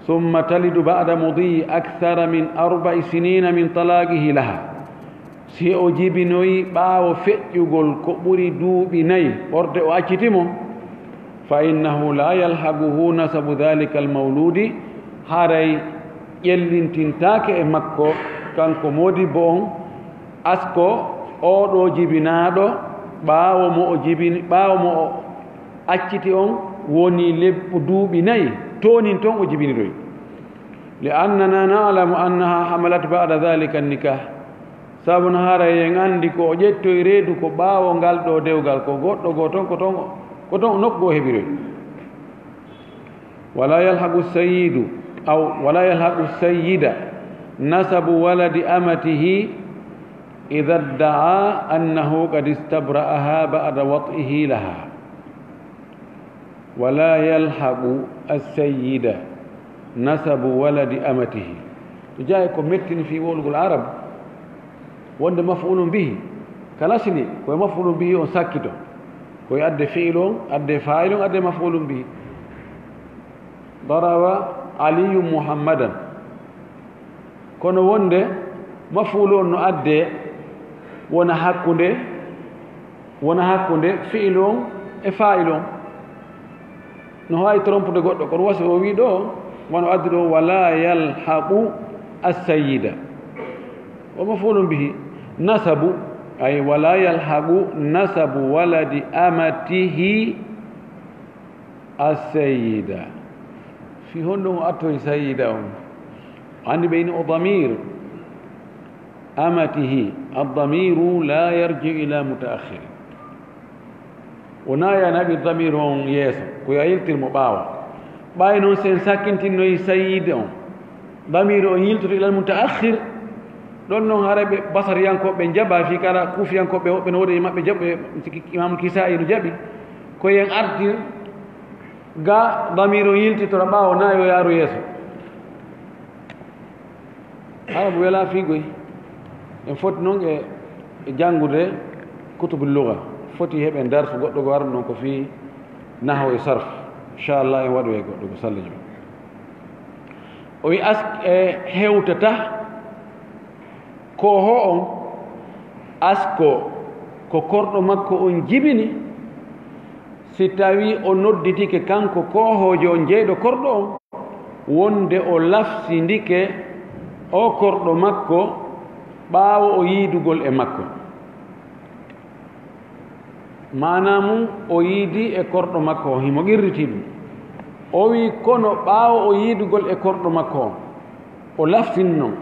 ثم تلد بعد مضي أكثر من أربع سنين من طلاقه لها, si o jibinoyi ɓaawo feƴƴugol ko ɓuri duuɓi nayi ɓorde o acciti mo, فإنه لا يلحقه نسب ذلك المولود, haray ƴellintintaake e makko, kanko moodibbo on, asko oo ɗoo jibinaaɗo, ɓaawo mo o jibini, ɓaawo mo o acciti on woni lebbi, duuɓi nayi, toonin ton o jibiniroyi. لأننا نعلم أنها حملت بعد ذلك النكاح. Sabu no haray en anndi ko o ƴettoyi reedu ko ɓaawo ngal ɗoo dewgal, ko goɗɗo goo ton, ko ton, ko ton nokku goo heɓiroyi. ولا يلحق السيد، أو ولا يلحق السيد نسب ولد أمته إذا ادعى أنه قد استبرأها بعد وطئه لها. ولا يلحق السيد نسب ولد أمته. To jeyaa ko mettini fii wowlugol Arab, wonde maf'ulun bihi, kala sini ko e maf'ulun bihi on sakkito, ko e adde fi'il on, adde fa'il on, adde maf'ulun bihi. ضرب علي محمدا. Kono wonde maf'ul on no adde wona hakkunde, wona hakkunde fi'il on e fa'il on. No haawi trompude goɗɗo, kono wasi o wii ɗoo, wano addi ɗoo, ولا يلحق السيد. Wa maf'ulun bihi. Nasabu, ay, ولا يلحق نسب ولد أمته السيد. Fii honɗun o attoyi sayyida on? Anndi ɓe ini o ضمير أمته، الضمير لا يرجع إلى متأخر. Wonaa yo a naɓir damiir on yeeso, ko yo a yiltir mo ɓaawo. Ɓay non si en sakkintinnoyi sayyid on, damiir on yiltoto ilal mutaakhir, ɗon non haray ɓe basariyankooɓe ɓe jaɓa, fii kala kuufiyankooɓe woɓɓe no woodi e maɓɓe jaɓɓe, Imaamu Kisaa'i no jaɓi, ko yo en artir ga damiir on yiltitora ɓaawo, naa yo yaaru yeeso. Hara mo welaa fiigoy. En foti non e, e janngude kutubul lugha. Foti heɓen darsu goɗɗo go arno non ko fii nahwu e sarf. Inchallah en waɗoya goɗɗo go salla jom. O wi as-, e, hewtata kooho on asko ko korɗo makko on jibini, si tawii o nodditike kanko koohoojo on jeyɗo korɗo on, wonde o lafsindike o korɗo makko ɓaawo o yiidugol e makko. Maanaa mum, o yiidi e korɗo makko on, himo qirritii ɗum. O wii, kono ɓaawo o yiidugol e korɗo makko on, o lafsini non.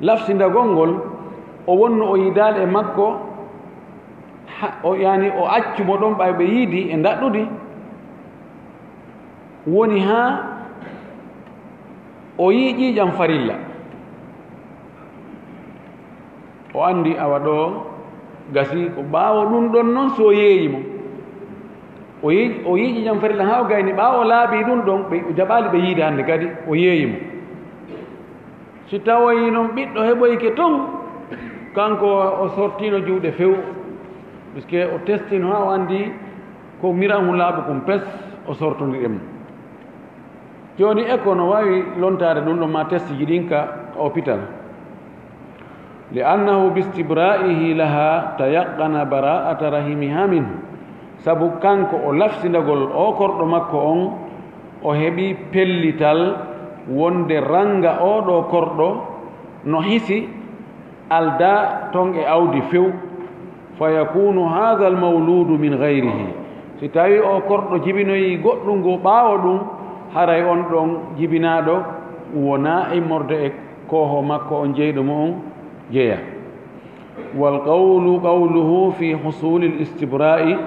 Lafsindagol ngol, o wonno o yiidaali e makko, ha, o, yaani, o accu mo ɗon ɓay ɓe yiidi e ndaɗɗudi, woni haa o yii ƴiiƴam farilla. O anndi awa ɗoo gasi ko ɓaawo ɗum ɗon non so yeeyi mo. O yii, o yii ƴiiƴam farilla haa o gayni, ɓaawo o laaɓi ɗum ɗon, ɓe, o jaɓaali ɓe yiide hannde kadi, o yeeyi mo. Si tawoyi non ɓiɗɗo heɓoyke ton, kanko o sortiino juuɗe few, puisque o testino haa o anndi ko mirahun laaɓu kun pes, o sortondiɗen mo. Jooni eko no waawi lontaade ɗum ɗon ma testiji ɗin ka, ka hôpital. لأنه باستبرائه لها تيقن براءة رحمها منه. Sabu kanko o lafsindagol o korɗo makko on, o heɓi pellital wonde ranga oo ɗoo korɗo no hisi aldaa ton e awdi few. فيكون هذا المولود من غيره. Si tawii oo korɗo jibinoyii goɗɗun goo ɓaawo ɗum, haray on ɗon jibinaaɗo wonaa immorde e koohoo makko on jeyɗo mo on jeyaa. والقول قوله في حصول الاستبراء.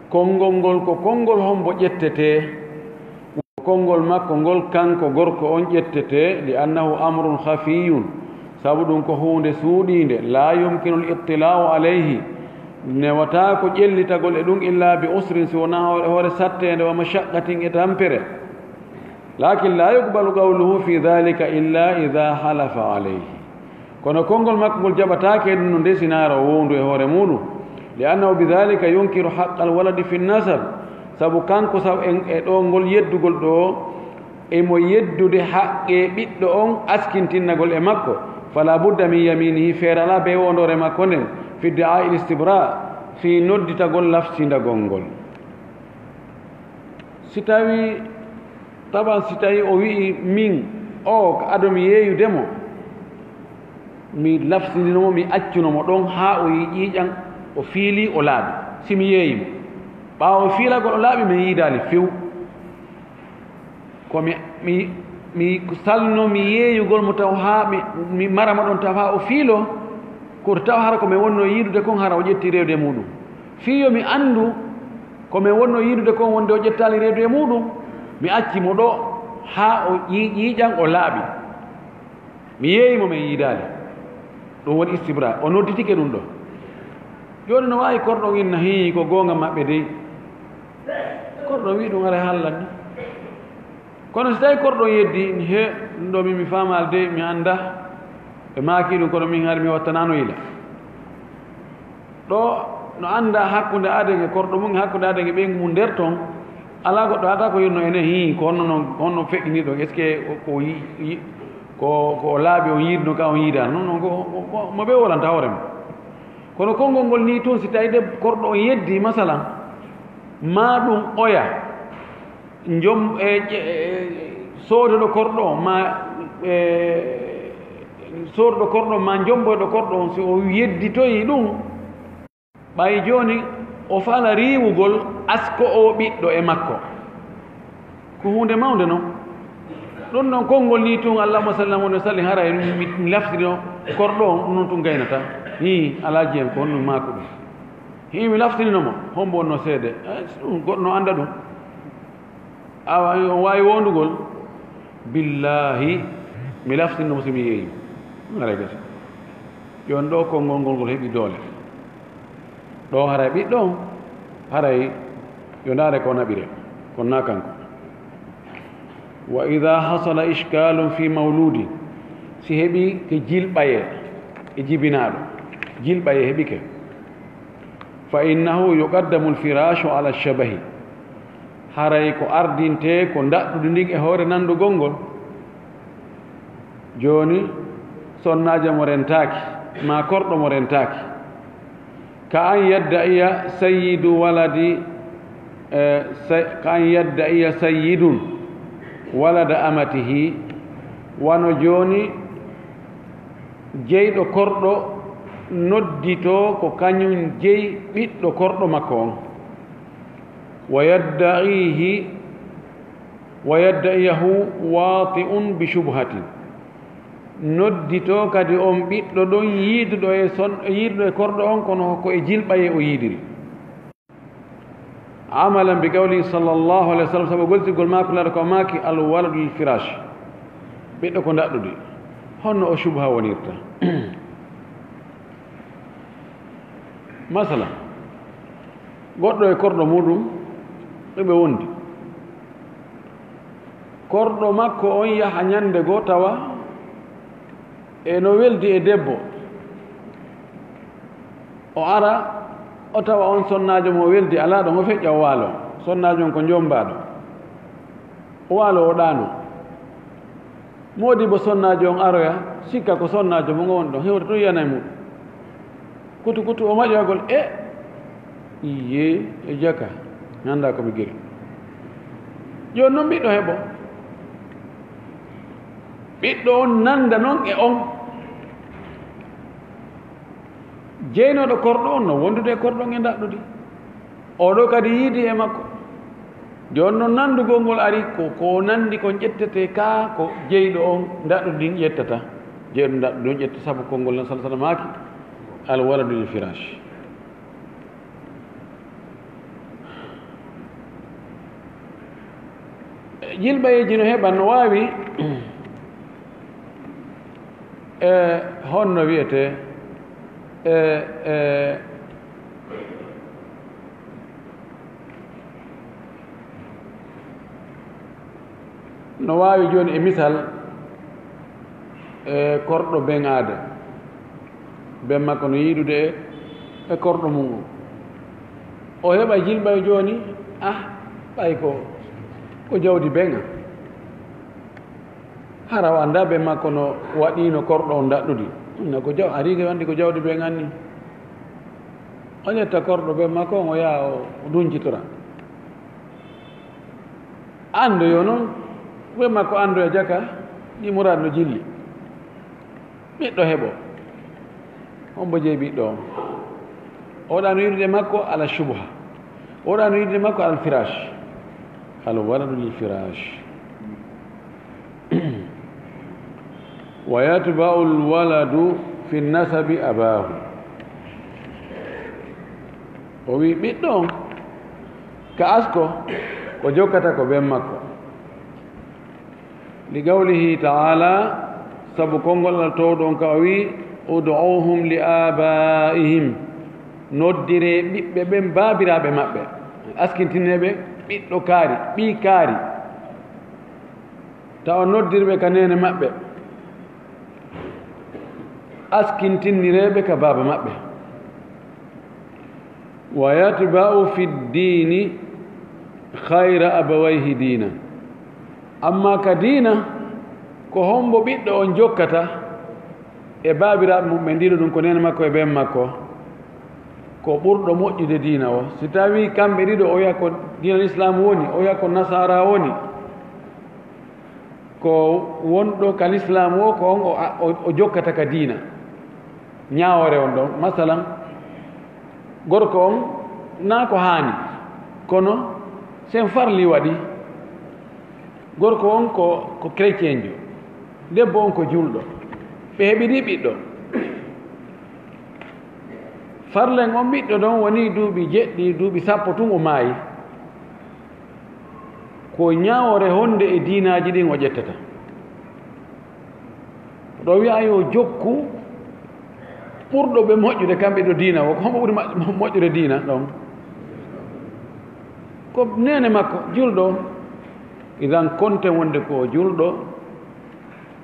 Konngol ngol ko konngol hombo ƴettetee? Konngol makko ngol kanko gorko on ƴettetee, لأنه أمر خفي, sabu ɗum ko huunde suuɗiinde, لا يمكن الاطلاع عليه, newataa ko ƴellitagol e ɗum, إلا بعسر, si wonaa hoore, hoore satteende, ومشقة, e tampere. لكن لا يقبل قوله في ذلك إلا إذا حلف عليه. Kono konngol makko ngol jaɓataake e ɗum no nde sinaara o wowndu e hoore muuɗum. لأنه بذلك ينكر حق الولد في النسب. Sabu kanko, sabu en e ɗo ngol yeddugol ɗo, emo yeddude haqqe ɓiɗɗo on askintinnagol e makko. فلا بد من يمينه, feere alaa bee wondoore makko nden, في ادعاء الاستبراء, fii nodditagol lafsindagol ngol. Si tawii, taban si tawii o wi'i min, o ko ado mi yeeyude mo, mi lafsindino mo, mi accuno mo ɗon haa o yi'i ƴiiƴan, o fiilii, o laaɓi. Si mi yeeyi mo, ɓaawo fiilagol o laaɓi, mi yiidaali few. Ko mi, mi, mi salno mi yeeyugol mo taw haa mi, mi mara mo ɗon taw haa o fiiloo, ko taw hara ko mi wonno yiidude kon hara o ƴetti reedu e muuɗum. Fii yo mi anndu ko mi wonno yiidude kon wonde o ƴettaali reedu e muuɗum, mi acci mo ɗo haa o ƴii-, ƴiiƴan o laaɓi. Mi yeeyi mo, mi yiidaali. Ɗum woni istibra. O nodditike ɗum ɗo. Jooni no waawi korɗo on inna, hii, ko goonga maɓɓe dey. Korɗo on wi'i ɗum ara haallan ni. Kono si tawii korɗo on yeddi, he, ɗum ɗo min mi faamaali dey, mi anndaa. Ɓe maaki ɗum, kono min hari mi wattanaano yila. Ɗo no anndaa hakkunde aden e korɗo mum, e hakkunde aden e ɓeyngu mum nder ton, alaa goɗɗo haata ko yonno ene, hii, ko honno non, honno feƴƴinirɗon, est-ce que ko, ko yi-, yi-, ko, ko o laaɓi on yiiduno ka on yiidaano? Non, non, ko, ko, ko mo ɓe wolanta hoore mum. Kono konngol ngol nii tun, si tawii de korɗo on yeddi, masalan, maa ɗum oya, njom-, e, e, e, soodoɗo korɗo on, maa, e, soodoɗo korɗo on, maa njomboyɗo korɗo on, si o yedditoyi ɗum, ɓay jooni o fala riiwugol asko o ɓiɗɗo e makko. Ko huunde mawnde non. Ɗum ɗon konngol nii tun, Allahumma salli ala Muhammad wa sallim, haray mi, mi laftirino korɗo on, ɗum non tun gaynata. Hii, Alaaji en ko honɗum maaku ɗum. Hii, mi laftirino mo, hombo wonno seede. Eh, ɗum goɗɗo no annda ɗum. Awa, on waawi wondugol? Billaahi, mi laftinno mo si mi yeeyi mo. Haray gasi. Jooni ɗo konngol ngol, ngol heɓi doole. Ɗo haray ɓiɗɗo on, haray yo ndaare ko naɓire, kono naa kanko. Wa idaa hasala ishkaalun fii mawluudin, si heɓi ke jilɓayee e jibinaaɗo, jilɓayee heɓi ke, fa innahu yuqaddamu al-firaashu ala shabahi, haray ko ardintee ko ndaɗɗudi ndin e hoore nanndugol ngol. Jooni, sonnaajo mo rentaaki, maa korɗo mo rentaaki, ka an yadda'iya sayyidu waladi, eh, say-, ka an yadda'iya sayyidun walada amatihi, wano jooni jeyɗo korɗo nodditoo ko kañum jeyi ɓiɗɗo korɗo makko on. Wa yadda'ihi, wa yadda'iyahu waati'un bi shubhatin. Nodditoo kadi on ɓiɗɗo ɗon yiiduɗo e son-, yiiduɗo e korɗo on, kono ko e jilɓayee o yiidiri. Amalan bi qawlihi sallallahu alayhi wa sallam, sabu gollitirgol maako, Nulaaɗo ko maaki, "Al waladu lil firaash." Ɓiɗɗo ko ndaɗɗudi. Honno o shubha wonirta? Masala, goɗɗo e korɗo muuɗum, ɓe ɓe wondi. Korɗo makko on yaha ñande goo tawa e no weldi e debbo. O ara, o tawa on sonnaajo mo weldi alaa ɗo, o feƴƴa o waalo. Sonnaajo on ko njombaaɗo. O waalo o ɗaano. Moodibbo sonnaajo on aroya, sikka ko sonnaajo mo ngon ɗon, hewta tun yana e muɗum. Kutu kutu o maƴoyagol, e, iye, e jaka, mi anndaa ko mi giri. Jooni non ɓiɗɗo heɓo. Ɓiɗɗo on nanda non e on. Jeynooɗo korɗo on no wondude e korɗo on e ndaɗɗudi. Oɗo kadi yiidi e makko. Jooni non nandugol ngol ari ko, ko nandi kon ƴettete ka ko jeyɗo on ndaɗɗudi ndin ƴettata. Jeyɗo ndaɗɗudi on ƴetta sabu konngol non sallallahu alayhi wa sallam maaki, "Al waladu lil firaash." Jilɓayeeji no heɓa, no waawi, e, honno wiyetee, e, e, no waawi jooni e misal, e, korɗo ben aada. Ben makko no yiidude e, e korɗo mum on. O heɓa jilɓa jooni, ah, ɓay ko, ko jawdi beŋa. Hara o annda be makko no waɗiino korɗo on daɗɗudi. Na ko jaw-, a riige wandi ko jawdi beŋa ni. O ƴetta korɗo be makko on, o yaha o, o duncitora. Anndoyo non, be makko anndoya jaka, ɗi muraad no jilli. Ɓiɗɗo heɓo. Hombo jeyi ɓiɗɗo on? Oɗa no yiɗude makko ala shubha. Oɗa no yiɗude makko ala firash. Al waladu lil firash. Wa yatba'u al waladu fi nasabi abahu. O wi ɓiɗɗo on ka asko, ko jokkata ko ben makko. Li qawlihi ta'ala, sabu konngol Allah toowɗo on ka o wi, "Ud'uhum li abaihim." Noddire ɓiɓɓe ɓen baabiraaɓe maɓɓe. Askintinee ɓe ɓiɗɗo kaari, ɓii kaari. Tawa noddirɓe ka neene maɓɓe. Askintinnireeɓe ka baaba maɓɓe. Wa yatba'u fi ddiini khayra abawayhi diina. Amma ka diina, ko hombo ɓiɗɗo on jokkata e baabiraaɓe mum ɓe ɗiɗo, ɗum ko neene makko e ben makko, ko ɓurɗo moƴƴude diina o. Si tawi kamɓe ɗiɗo, o wiya ko diina Lislaam woni, o wiya ko Nasaara woni, ko wonɗo ka Lislaam o, ko on o, o, o jokkata ka diina. Ñaawoore on ɗon, masalan, gorko on naa ko haani, kono sen farli waɗi, gorko on ko, ko chrétienjo, debbo on ko julɗo, ɓe heɓidi ɓiɗɗo. Farlen on ɓiɗɗo ɗon woni duuɓi jeɗɗi, duuɓi sappo tun o maayi. Ko ñaawoore honde e diinaaji ɗin o ƴettata? Ɗo wi'a yo jokku ɓurɗo ɓe moƴƴude kamɓe ɗo diina o. Ko hombo ɓuri ma-, moƴƴude diina ɗon? Ko neene makko, julɗo. Idan konten wonde ko o julɗo,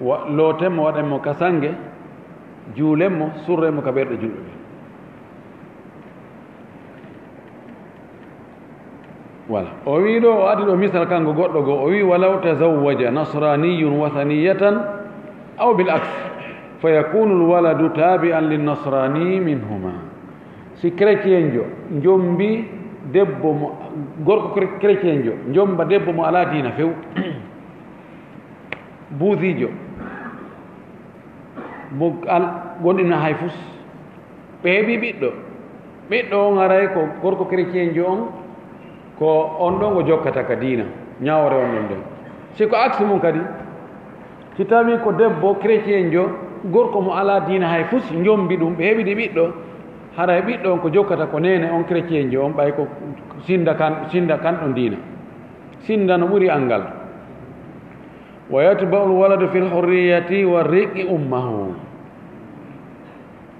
wa-, looten mo, waɗen mo ka sange, juulen mo, surren mo ka ɓerɗe julɓe ɓen. Voilà. O wi ɗo, o addi ɗo misal kanko goɗɗo goo. O wi, "Walaw tazawwaja nasraniyun wathaniyatan aw bil aks, fa yakunu al waladu tabi'an lin nasrani minhuma." Si chrétienjo jombi debbo mo, gorko chré-, chrétienjo jomba debbo mo alaa diina few. Buudiijo, mo al-, gonɗina hay fus. Ɓe heɓi ɓiɗɗo. Ɓiɗɗo on haray ko gorko chrétienjo on, ko on ɗon o jokkata ka diina, ñaawore on ɗon nden. Si ko aksi mum kadi, si tawi ko debbo chrétienjo, gorko mo alaa diina hay fus, njombi ɗum, ɓe heɓidi ɓiɗɗo, haray ɓiɗɗo on ko jokkata ko neene on chrétienjo on, ɓay ko sinda kan, sinda kan ɗon diina. Sinda no ɓuri angal. Wa yatba'ul waladu fil hurriyati wa riqi ummahu.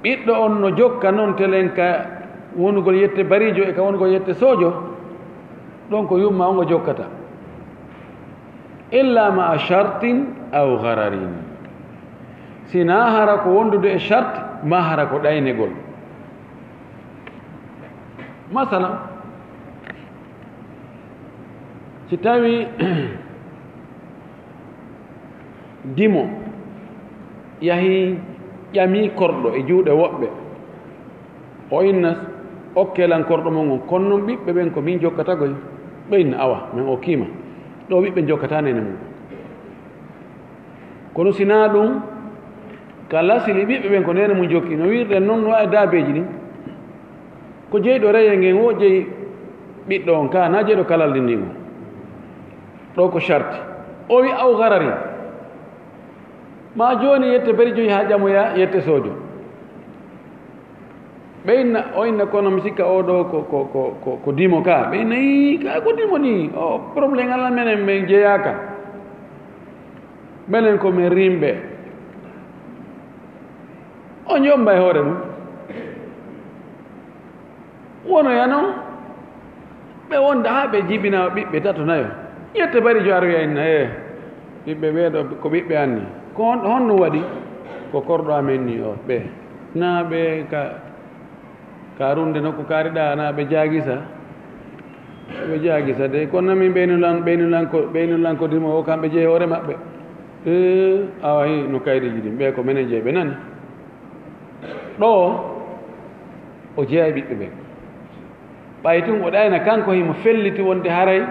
Ɓiɗɗo on no jokka non telen ka wonugol yette bariijo e ka wonugol yette soojo, ɗon ko yumma on o jokkata. Illa ma'a shartin aw ghararin. Sinaa hara ko wondude e shart, maa hara ko ɗaynegol. Masalan, si tawi dimo yahi ƴami korɗo e juuɗe woɓɓe, o inna, "Okke lan korɗo mon on." Kono non ɓiɓɓe ɓen ko min jokkata koy. Ɓe inna, "Awa, min okkii ma." Ɗo ɓiɓɓe jokkata neene mum. Kono sinaa ɗum, ka lasili ɓiɓɓe ɓen ko neene mum jokki. No wiirɗen non, no e daabeeji ɗin. Ko jeyɗo reyel ngen, wo jeyi ɓiɗɗo on ka, na jeyɗo kalal ɗin ɗin o. Ɗo ko sharti. O wi aw garari. Ma jooni yette bari joyi haa ƴamoya yette soojo. Ɓe inna, o inna, "Kono mi sikka oo ɗoo ko, ko, ko, ko, ko dimo ka." Ɓe inna, "Ii, ka ko dimo nii. O, problème alaa, menen men jeyaaka. Menen ko men rimɓe." O ñomba e hoore mum. Wonoya non, ɓe wonda haa ɓe jibina ɓiɓɓe tato nayo. Yette bari jo aroya inna, "Ee, ɓiɓɓe ɓee ɗoo ko ɓiɓɓe an nii. Ko hon-, honno waɗi?" "Ko korɗo amen nii o, ɓe. Naa ɓe ka, ka runde nokku kaari ɗaa, naa ɓe jaagisa." Ɓe jaagi sade, kono min ɓeynulan, ɓeynulan ko, ɓeynulan ko dimo o, kamɓe jeyi hoore maɓɓe. Eh, awa hi, no kaydiiji ɗin, ɓe ko menen jeyi, ɓe nani. Ɗo, o jeeya e ɓiɓɓe ɓen. Ɓay tun o ɗayna kanko, himo felliti wonde haray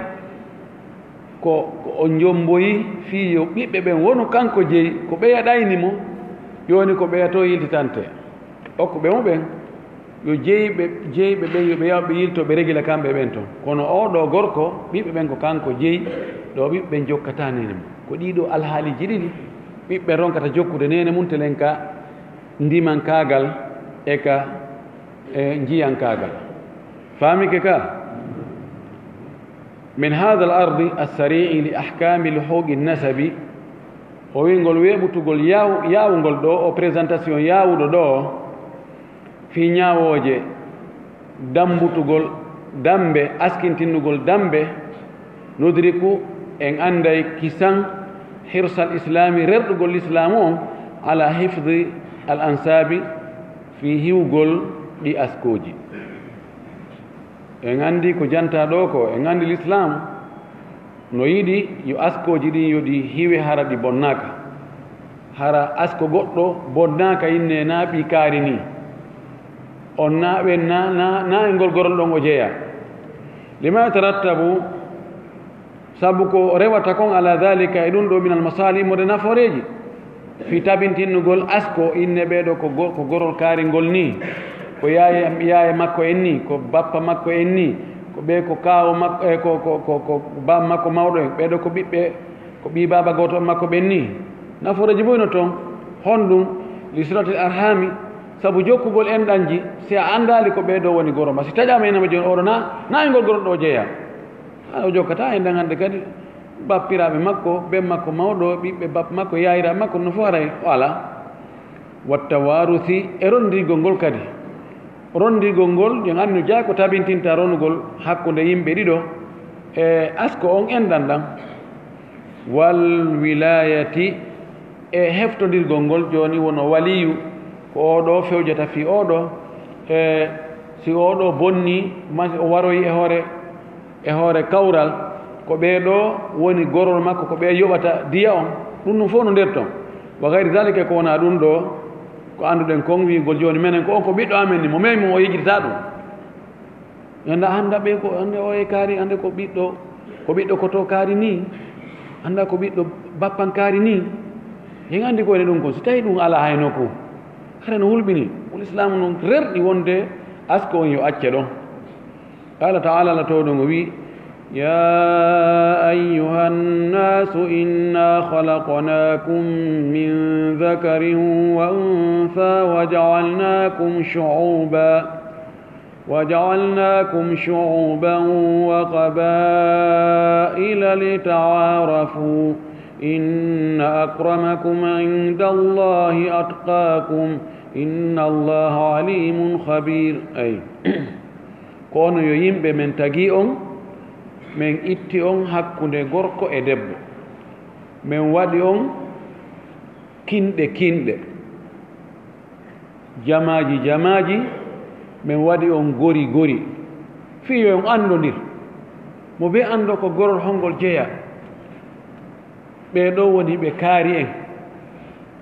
ko, ko o jomboyi fii yo ɓiɓɓe ɓen wonu kanko jeyi, ko ɓeya ɗayni mo, jooni ko ɓeya to yiltitante. Okku ɓe mo ɓen, yo jeyɓe, jeyɓe ɓen, yo ɓe yaw ɓe yilto, ɓe regila kamɓe ɓen ton. Kono oo ɗoo gorko, ɓiɓɓe ɓen ko kanko jeyi, ɗoo ɓiɓɓe ɓen jokkata neene mum. Ko ɗii ɗoo alhaaliiji ɗiɗi ɓiɓɓe ronkata jokkude neene mum, telen ka ndimankaagal e ka, e, njiyankaagal. Faamike ka? Min haadal ardi assari'i li ahkaami luhuuqi nasabi, o wi'ngol weeɓutugol yaaw-, yaawngol ɗoo, o présentation yaawuɗo ɗoo, fii ñaawooje, dammbutugol dammbe, askintinnugol dammbe, nudriku, en annday kisan, hirsal islaami, rerɗugol lislaamu on, ala hifdi al ansaabi, fii hiwgol ɗi askooji. En anndi ko jantaa ɗoo ko, en anndi lislaam no yiɗi yo askooji ɗin yo ɗi hiwe hara ɗi bonnaaka. Hara asko goɗɗo bonnaaka inne na ɓii kaari nii. On na ɓen na, na, na e ngol gorol ɗon o jeyaa. Lima yatarattabu, sabu ko rewata kon ala dhalika e ɗum ɗoo min al masali, mo de nafooreeji. Fii tabintinnugol asko, inne ɓee ɗoo ko go-, ko gorol kaari ngol nii, ko yaaye, yaaye makko en nii, ko bappa makko en nii, ko ɓee ko kaawo makko, e ko, ko, ko, ko baaba makko mawɗo en, ɓee ɗoo ko ɓiɓɓe, ko ɓii baaba gooto on makko ɓen nii. Nafooreeji boy no toon. Honɗum? Li silatil arhami, sabu jokkugol enɗanji, si a anndaali ko ɓee ɗoo woni goro ma, si taƴaama inne ma jooni, oo ɗoo na, na e ngol gorol ɗoo jeyaa. Haa o jokkata enɗan hannde kadi, bappiraaɓe makko, ben makko mawɗo, ɓiɓɓe bappa makko, yaayiraaɓe makko, no fof haray o alaa. Wattawaarusi e rondirgol ngol kadi. Rondirgol ngol, en anndi no jeyaa ko tabintinta ronugol hakkunde yimɓe ɗiɗo, e asko on enɗan ɗan. Wal wilaayati e heftondirgol ngol, jooni wono waliyu, ko oo ɗoo fewjata fii oo ɗoo, e si oo ɗoo bonnii, ma o waroyi e hoore, e hoore kawral, ko ɓee ɗoo woni gorol makko, ko ɓee yoɓata diya on, ɗum ɗum fof no nder ton. Wa gayri dhalika, ko wonaa ɗum ɗoo, ko annduɗen kon, wi'gol jooni menen ko on ko ɓiɗɗo amen ni, mo memi mo o yejjitata ɗum. Annda, annda ɓe ko, annde o e kaari, annde ko ɓiɗɗo, ko ɓiɗɗo koto kaari nii, annda ko ɓiɗɗo bappan kaari nii. En anndi ko woni ɗum kon, si tawi ɗum alaa hay nokku, hara no hulɓini. Ko Lislaamu non rerɗi wonde asko on yo acce ɗon. Qaala ta'aala, Alla Toowɗo ngo wi'i, يا أيها الناس إنا خلقناكم من ذكر وأنثى وجعلناكم شعوبا وجعلناكم شعوبا وقبائل لتعارفوا إن أكرمكم عند الله أتقاكم إن الله عليم خبير. Ay. Ko onon yo yimɓe, men tagi on, men itti on hakkunde gorko e debbo, men waɗi on kinɗe kinɗe, jamaaji jamaaji, men waɗi on gori gori, fii yo on anndondir, mo bee anndo ko gorol hongol jeyaa. Ɓee ɗoo woni ɓe kaari en.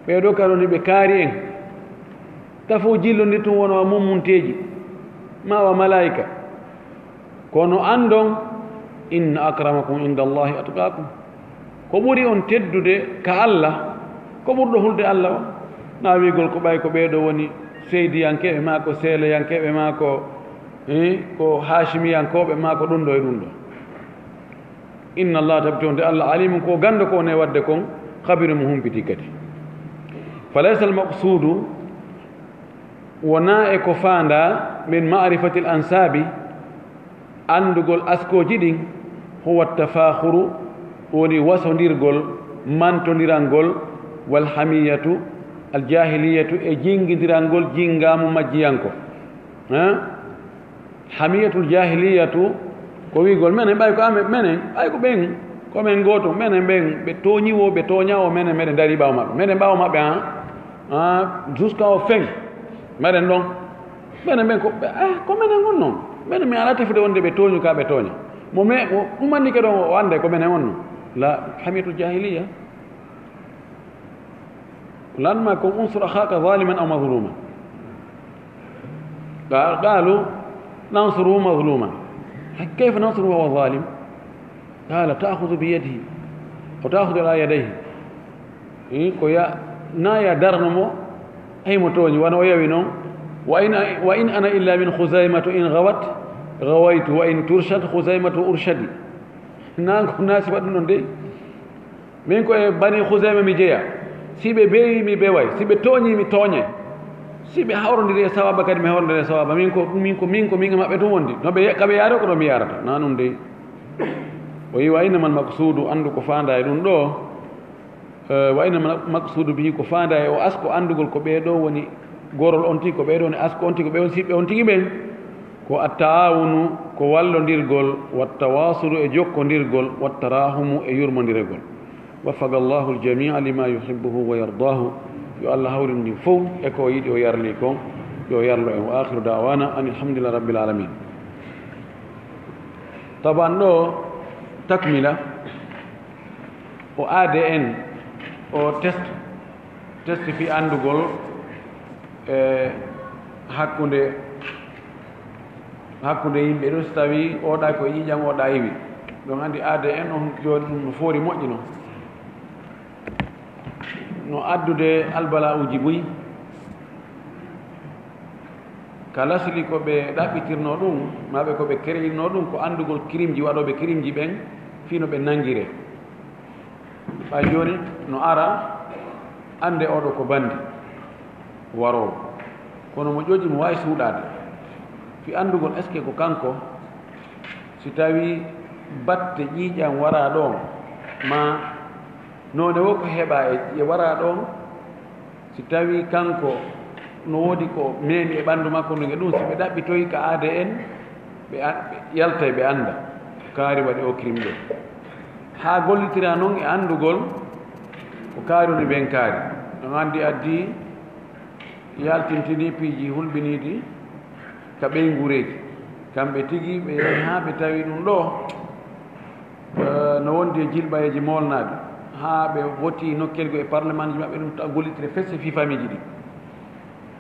Ɓee ɗoo kadi woni ɓe kaari en. Tafo jillondir tun wona wa mummunteeji, maa wa malaa'ika. Kono anndon, inna akramakum inda Allahi atqaakum. Ko ɓuri on teddude ka Alla, ko ɓurɗo hulde Alla o. Na wi'gol ko ɓay ko ɓee ɗoo woni seydiyankeeɓe, maa ko seeleyankeeɓe, maa ko, eh, ko haashimiyankooɓe, maa ko ɗum ɗoo e ɗum ɗoo. Inna Allah, tabitonde Allah, alimun, ko ganndo ko woni e waɗde kon, khabirun, mo humpiti kadi. Falaysa al maqsuudu, wonaa e ko faandaa, min ma'rifatil ansaabi, anndugol askooji ɗin, huwa tafaakhuru, woni wasondirgol, mantondirangol, wal hamiyatu, al jaahiliyatu, e jingindirangol jingaamu majjiyanko. Ha? Hamiyatul jahiliyatu ko wi'gol, menen ɓay ko amen, menen ɓay ko ɓen, ko men gooto, menen ɓen ɓe tooñi wo, ɓe tooña wo, menen meɗen dari ɓaawo maɓɓe, menen ɓaawo maɓɓe, an, an, jusqu'à au fin, meɗen ɗon. Menen ɓen ko ɓe, ah, ko menen on non. Menen mi alaa tefude wonde ɓe tooñu ka ɓe tooña. Mo me, mo ɗum anndi ke ɗon o annday ko menen on no. La, hamiyatul jahiliya. Lanma kon unsur akhaka zaliman aw mazluma. Qa-, qalu nansuru mazluma. Kayfa nansuru wa huwa zalim? Qala ta'khudhu bi yadihi. Wa ta'khudhu ala yadayhi. Eh, ko ya, na ya darno mo, ay mo tooñi, wano o yawi noon. Wa in, wa in ana illa min Khuzaimatu in ghawat, ghawaitu, wa in turshad Khuzaimatu urshadi. Na ko na sifa ɗum ɗon dey. Min ko e Bani Khuzaima mi jeya. Si ɓe beewi mi beway, si ɓe tooñi mi tooñe. Si ɓe hawrondiri e sawaba kadi mi hawrondiri e sawaba. Min ko, min ko, min ko, min e maɓɓe tun wondi. No ɓe, ka ɓe yaari ko ɗo mi yarata. Na ɗum dey. O yi wa innamal maqsudu, anndu ko faanda e ɗum ɗo. Eh, wa inna ma-, maqsudu bihi, ko faanda e o asko anndugol ko ɓee ɗoo woni gorol on tigi, ko ɓee ɗoo woni asko on tigi, ko ɓee woni siɓɓe on tigi ɓen. Ko at-ta'awunu, ko wallondirgol, wat-tawasulu e jokkondirgol, wat-tarahumu e yurmondirgol. Waffaqa Allahu al-jami'a lima yuhibbuhu wa yardahu. Yo Allah hawrin ɗin fow e ko o yiɗi o yarli kon. Yo yarlo en. Wa akhiru da'wana anil hamdulillahi rabbil alamin. Taban ɗo takmila. O A D N, o test, test fi anndugol e hakkunde, hakkunde yimɓe ɗum, so tawi oɗa ko ƴiiƴam, oɗa iwi. Ɗum anndi A D N on jooni ɗum no foori moƴƴi non. No addude albala'uuji buy. Ka lasli ko ɓe ɗaɓɓitirnoo ɗum, maa ɓe ko ɓe kereyinoo ɗum, ko anndugol kirimji waɗooɓe kirimji ɓen, fii no ɓe nanngiree. Ɓay jooni no ara, annde oɗo ko banndi waroowo. Kono mo ƴoƴi mo waawi suuɗaade. Fii anndugol est-ce que ko kanko, si tawii batte ƴiiƴam waraa ɗoon, maa noone woo ko heɓaa e, e waraa ɗoon, si tawii kanko no woodi ko meemi e ɓanndu makko, ndunge ɗum, si ɓe ɗaɓɓitoyi ka A D N, ɓe a-, ɓe yaltay, ɓe annda ko kaari waɗi o kirim ɗo. Haa gollitira noon e anndugol ko kaari woni ɓen kaari. No anndi addi yaltintini piiji hulɓiniiɗi ka ɓeynguureeji. Kamɓe tigi ɓe yahi haa ɓe tawi ɗum ɗo. Eh, no wondi e jilɓayeeji moolnaaɗi, haa ɓe woti nokkeelgu e parlementji maɓɓe, ɗum ta gollitire fes e fii famiiji ɗi.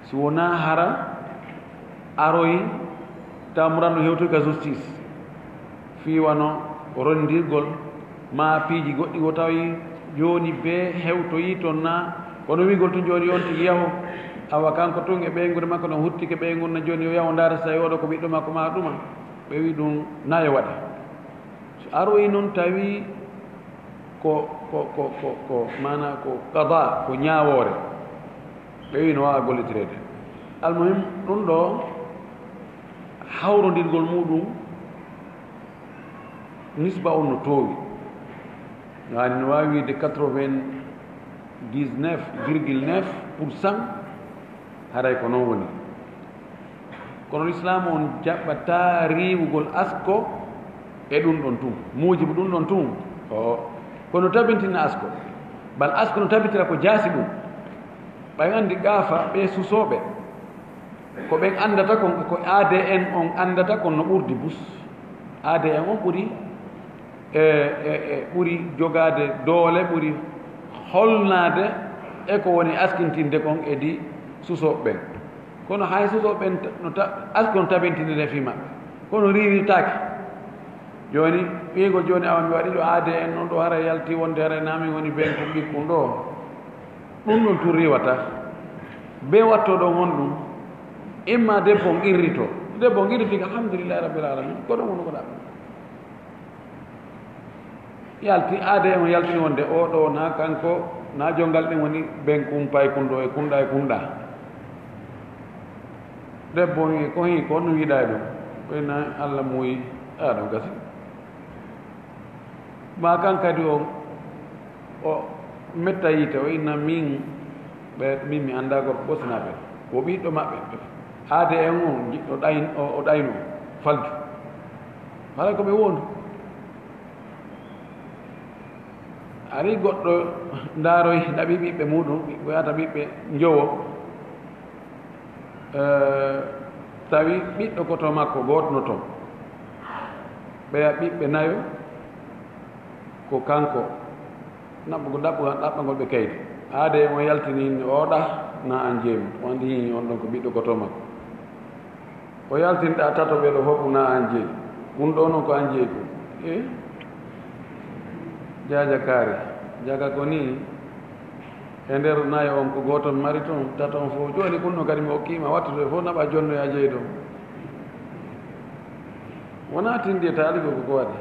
Si wonaa hara aroy tamuran no hewtoy ka justice, fii wano rondirgol maa piiji goɗɗi, wo tawi jooni bee hewtoyi toon naa, kono wiigol tun jooni on tigi yahu, awa kanko tun e ɓeynguure makko ɗon huttike ɓeynguure na jooni yo yahu ndaara si tawi oɗo ko ɓiɗɗo makko maa ɗuma, ɓe wi ɗum naa yo waɗe. So aroyi noon tawi ko, ko, ko, ko, ko, maanaa ko qada, ko ñaawoore, ɓe wi no waawa gollitireede. Almuhim, ɗum ɗo hawrondirgol muɗum, nisba on no toowi. Yaani no waawi wiide quatre-vingt-dix-neuf virgule neuf pour cent, haray ko noon woni. Kono Lislaam on jaɓataa riiwugol asko e ɗum ɗon tun. Muujibu ɗum ɗon tun, o, kono tabintina asko. Bal asko no tabitira ko jaasi ɗum. Ɓay anndi gaafa ɓe susooɓe, ko ɓen anndata kon, ko A D N on anndata kon no ɓurdi bus. A D N on ɓuri e, e, e ɓuri jogaade doole, ɓuri holnaade e ko woni askintinde kon e di susooɓe ɓen. Kono hay susooɓe ɓen ta-, no ta-, asko no tabintinire fii maɓɓe, kono riiwirtaake. Jooni, ɓiygol jooni awa mi waɗi ɗo A D N on ɗo, hara yalti wonde hara naa min woni ben ko ɓikkun ɗo. Ɗum ɗon tun riiwata. Be watto ɗon honɗum? Imma debbo on qirrito. Debbo on qirriti, alhamdulillahi rabbil alamin. Ko ɗon woni ko ɗaɓɓi. Yalti, A D N on yaltini wonde oo ɗoo na kanko, na jonngal ɗen woni ben kun pay kun ɗoo e kun ɗaa e kun ɗaa. Debbo on wi'i, ko hii, ko on yiɗaa ɗum. Ko ina Alla muuyi, a ɗon gasi. Ma kan kadi o, o metta yiite, o inna min, ɓe, min mi anndaa gorko ɓosnaa ɓe. Ko ɓiɗɗo maɓɓe, A D N on, jiɗɗo ɗayn-, o, o ɗayno, falju. Haray ko ɓe wondu. Ari goɗɗo ndaaroy, naɓi ɓiɓɓe muɗum, ɓiɓɓe wiyata ɓiɓɓe njowo. Eh, tawi ɓiɗɗo ko to makko, gooto no toon. Ɓeya ɓiɓɓe nayo, ko kanko naɓɓugo ɗaɓɓugo ɗaɓɓagol ɓe kaydi. Aade en on yaltini inni oɗa na an jeyi mo. On ndi hii on ɗon ko ɓiɗɗo goto makko. O yaltinɗa tato ɓe ɗo fof na an jeyi. Kun ɗo noon ko an jeyi kun. E? Jaaja kaari. Jaga ko ni e nder nayo on ko gooto mari toon, tato on fof. Jooni kun no kadi mi okkiima wattude fof naɓa jonnoya jeydo. Wona tindi e taaligo ko ko waɗi.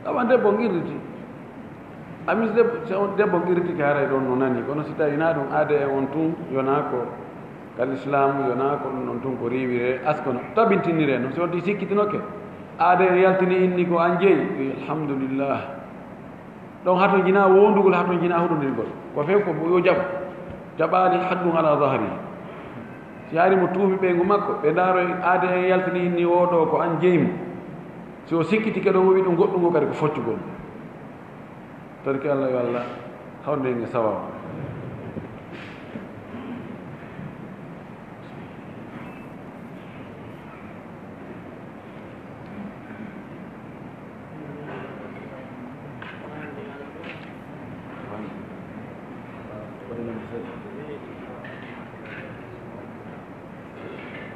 Awa debbo qirriti. Amis debbo, so on debbo qirriti ka haray ɗon no nani. Kono si tawi na ɗum aade en on tun, yona ko kal islam, yona ko ɗum non tun ko riwire, askono tabintinire no. Si on ti sikkitinoke, aade en yaltini inni ko an jeyi, alhamdulillah. Ɗon hato jina wondugol, hato jina huɗodirgol. Ko few ko yo jaɓ. Jaɓaali haddun ala zahri. Si ari mo tuumi ɓeyngu makko, ɓe ndaaro aade en yaltini inni o ɗo ko an jeyi mo. Si o sikkitike ɗon o wi ɗum goɗɗum o kadi ko foccugol. Torki Allah yo Allah hawde en e sawabu.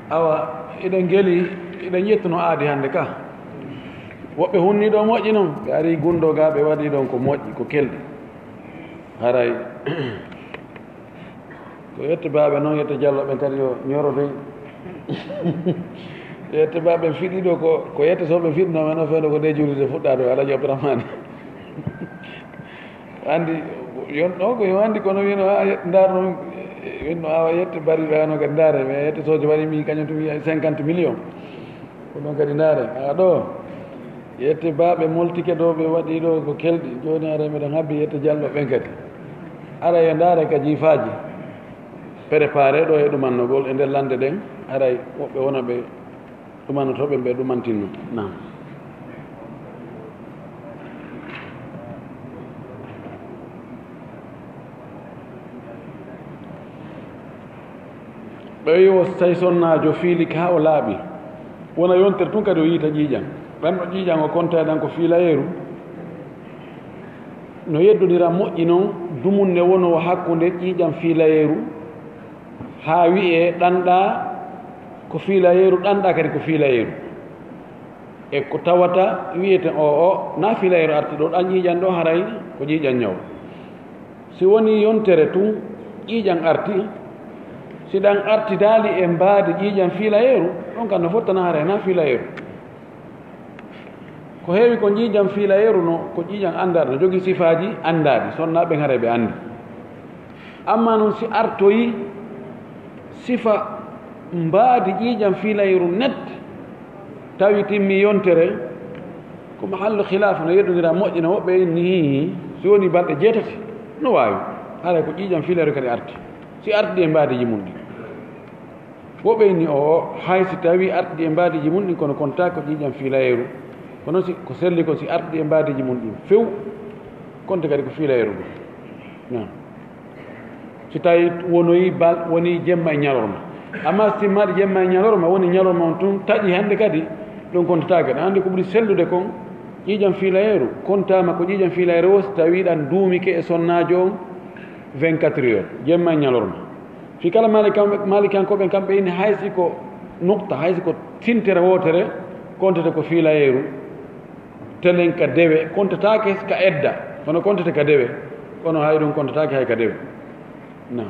Awa, eɗen ngeli, eɗen ƴettuno aadi hannde ka. Woɓɓe hunni ɗo moƴƴi noon, ɓe ari gunndo ga, ɓe waɗi ɗon ko moƴƴi, ko kelɗi. Haray, ko yette baaɓe noon, yette Jallo ɓen kadi yo ñorodoy. Yette baaɓe fiɗi ɗo ko, ko yette so ɓe fiɗno men o fewndo ko nde juulirde fuɗɗa ɗo, Alhaji Abdourahmane. Andi, yon ɗo ko yo andi kono wino ha yette ndar noon, wino awa yette bari rano kadi ndare, mais yette sojo bari mi kañum tumi cinquante millions. Ko ɗon kadi ndaare, haa ɗo, yette baaɓe moltike ɗo, ɓe waɗi ɗo ko kelɗi. Jooni haray meɗen habbi yette Jallo ɓen kadi. Ara yo ndaare ka jiifaaji. Préparé ɗo e ɗumannogol e nder lande ɗen, haray woɓɓe wona ɓe ɗumannotooɓe ɓe ɗumantinno. Naam. Ɓe wi o, so tawi sonnaajo fiilike haa o laaɓi, wona yontere tun kadi o yiita ƴiiƴan. Ɗan ɗo ƴiiƴan o konta e ɗan ko fiilayeeru. No yeddondira moƴƴi non dumunne wonoowo hakkunde ƴiiƴan fiilayeeru, haa wi'ee ɗan ɗaa ko fiilayeeru, ɗan ɗaa kadi ko fiilayeeru. E ko tawata wi'ete o, o, na fiilayeeru arti ɗo, ɗan ƴiiƴan ɗo haray ko ƴiiƴan ñaw. Si woni yontere tun ƴiiƴan arti, si ɗan artidaali e mbaadi ƴiiƴan fiilayeeru, ɗon kan no fottana haray na fiilayeeru. Ko heewi ko ƴiiƴan fiilayeeru no, ko ƴiiƴan anndaa, no jogii sifaaji anndaaɗi, sonnaaɓe haray ɓe anndi. Amma non si artoyi sifa mbaadi ƴiiƴan fiilayeeru net, tawi timmi yontere, ko mahallu khilaf, no yeddondira moƴƴina, woɓɓe inni si woni balɗe jeetati, no waawi. Haray ko ƴiiƴan fiilayeeru kadi arti. Si artidi e mbaadiji mun ɗi. Woɓɓe inni o, o, hay si tawi artidi e mbaadiji mun ɗin, kono konta ko ƴiiƴan fiilayeeru. Kono si, ko selli ko si artidi e mbaadiji mun ɗin few, konta kadi ko fiilayeeru ndu. Naam. Si tawi wonoyi bal, woni jemma e ñalorma. Amma si timmaade jemma e ñalorma, woni ñalorma on tun taƴi hannde kadi, ɗum kontataake. Ɗan anndi ko ɓuri sellude kon, ƴiiƴan fiilayeeru, kontaama ko ƴiiƴan fiilayeeru o, si tawi ɗan duumike e sonnaajo on vingt-quatre heures, jemma e ñalorma. Fii kala Maalikan-, Maalikankoɓe kamɓe ini hay si ko nukta, hay si ko tintere wootere, kontete ko fiilayeeru. Telen ka dewe, kontataake ka edda, kono kontete ka dewe. Kono hay ɗum kontataake hay ka dewe. Naam.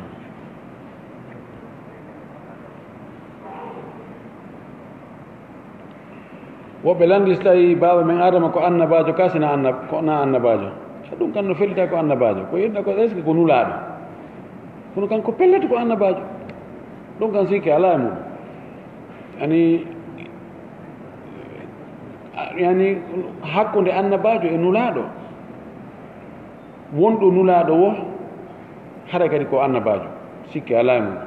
Woɓɓe lanndi si tawi baaba men Adama ko annabaajo, ka si na annab-, ko na annabaajo. Ɗum kan no fellita ko annabaajo. Ko yinɗa ko est-ce que ko nulaaɗo? Kono kan ko pellet ko annabaajo. Ɗum kan sikke alaa e mum. Ani, yani, hakkunde annabaajo e nulaaɗo, wonɗo nulaaɗo wo, hara kadi ko annabaajo, sikke alaa e mum.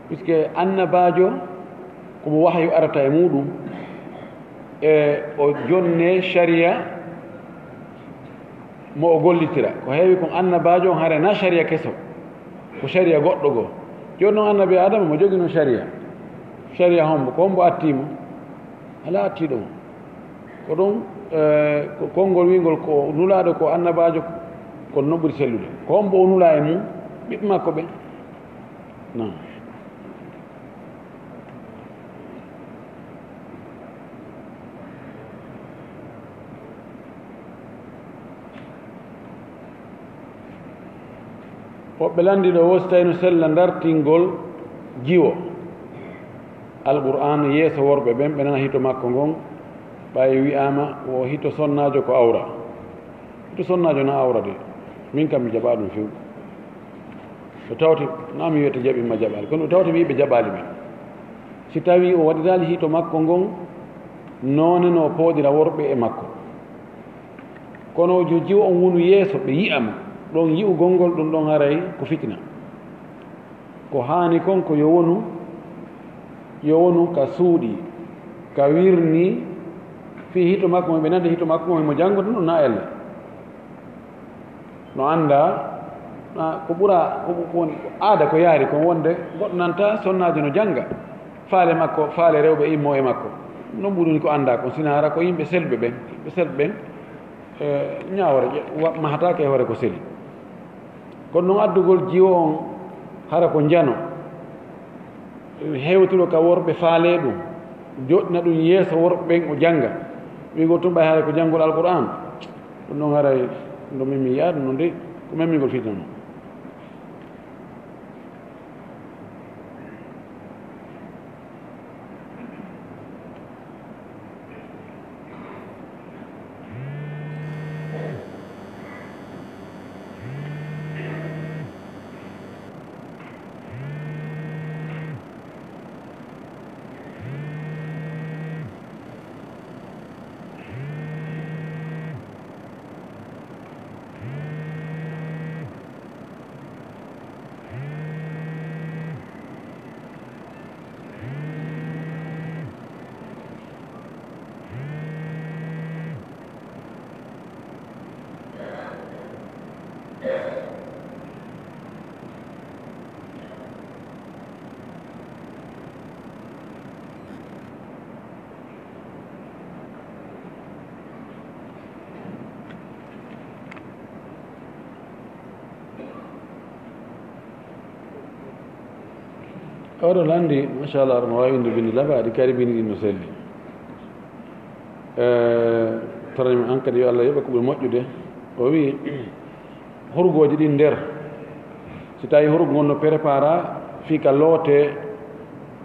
Puisque annabaajo, ko mo wahayu arata e muɗum, e o jonne sharia mo o gollitira. Ko heewi kon annabaajo on hare na sharia keso, ko sharia goɗɗo goo. Jooni noon annabi Adama mo jogino sharia. Sharia hombo? Ko hombo atti mo? Alaa attiiɗo mo. Ko ɗum, eh, ko konngol wiingol ko nulaaɗo, ko annabaajo, ko no ɓuri sellude. Ko hombo o nulaa e mum? Ɓiɓɓe makko ɓen. Naam. Woɓɓe lanndi ɗo, wo si tawii no sella dartingol jiwo Alqur'aan yeeso worɓe ɓen, ɓe nana hito makko ngon, ɓay wi'aama wo hito sonnaajo ko awra. Hito sonnaajo na awra de, min kam mi jaɓaa ɗum few. O tawti, na mi wiyata jaɓi ma jaɓaali, kono o tawti mi ɓe jaɓaali ɓe. Si tawii o waɗiraali hito makko ngon, noone no pooɗira worɓe e makko. Kono jo jiwo on wonu yeeso, ɓe yi'am, ɗon yi'ugol ngol, ɗum ɗon haray ko fitina. Ko haani kon ko yo wonu, yo wonu ka suuɗi, ka wirni, fii hito makko mo, ɓe nande hito makko mo, mo janngo ɗum ɗum na ella. No annda, na ko ɓura, ko ko woni ko aada ko yaari kon wonde goɗɗo nanta sonnaajo no jannga. Faale makko, faale rewɓe immo e makko. No ɓuri woni ko annda kon, sina hara ko yimɓe selɓe ɓen, yimɓe selɓe ɓen, e, ñaawore ƴe-, wa-, mahataake e hoore ko seli. Kono noon addugol jiwo on hara ko njano, hewtuɗo ka worɓe faale ɗum, joɗɗina ɗum yeeso worɓe ɓen o jannga. Wi'ugol tun ɓay hara ko janngol Alqur'aan. Ɗum noon haray no min mi yi'aa ɗum noon de, ko memmingol fitina noon. Oɗo lanndi, machallah, aɗa waawi winnde binndi laba, aɗi kadi binndi ɗin no selli. Eh, tara mi an kadi, yo Allah yoɓe ko ɓuri moƴƴude. O wi'i, hurgooji ɗin nder, si tawi hurgo ngon no prépara fii ka loote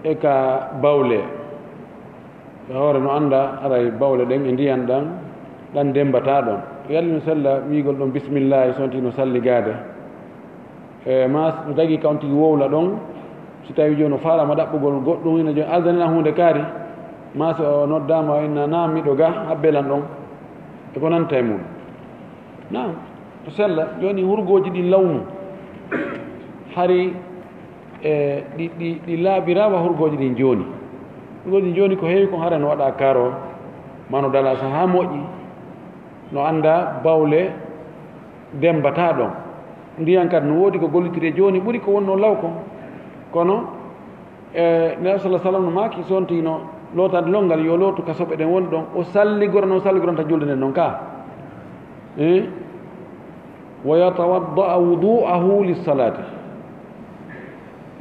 e ka bawle, e hoore no annda haray bawle ɗen e ndiyan ɗan, ɗan dembataa ɗon. Yalli no sella wi'ugol ɗon bismillahi, so on tigi no salligaade. E ma no tagi ka on tigi wowla ɗon, si tawi jooni o faalama ɗaɓɓugol goɗɗum, ina jooni aldanina huunde kaari, ma so o noddaama o inna, "Naam, miɗo ga, habbe lan ɗon." E ko nanta e mum. Naam, to sella, jooni hurgooji ɗin lawmu, hari, e, ɗi, ɗi, ɗi laabiraama hurgooji ɗin jooni. Hurgooji ɗin jooni ko heewi kon hara no waɗa karo, ma no dala sahaa moƴƴi, no annda bawle dembataa ɗon. Ndiyan kadi no woodi ko gollitiri e jooni ɓuri ko wonnoo law kon. Kono E, Nelaɗo sallallahu alaihi wasallam no maaki, so on tigi no lootade lonngal, yo lootu ka soɓe ɗen woni ɗon, o salligora no salligoranta julde nden non ka. Eh? Wa yatawadda'a wudu'ahu lis-salati.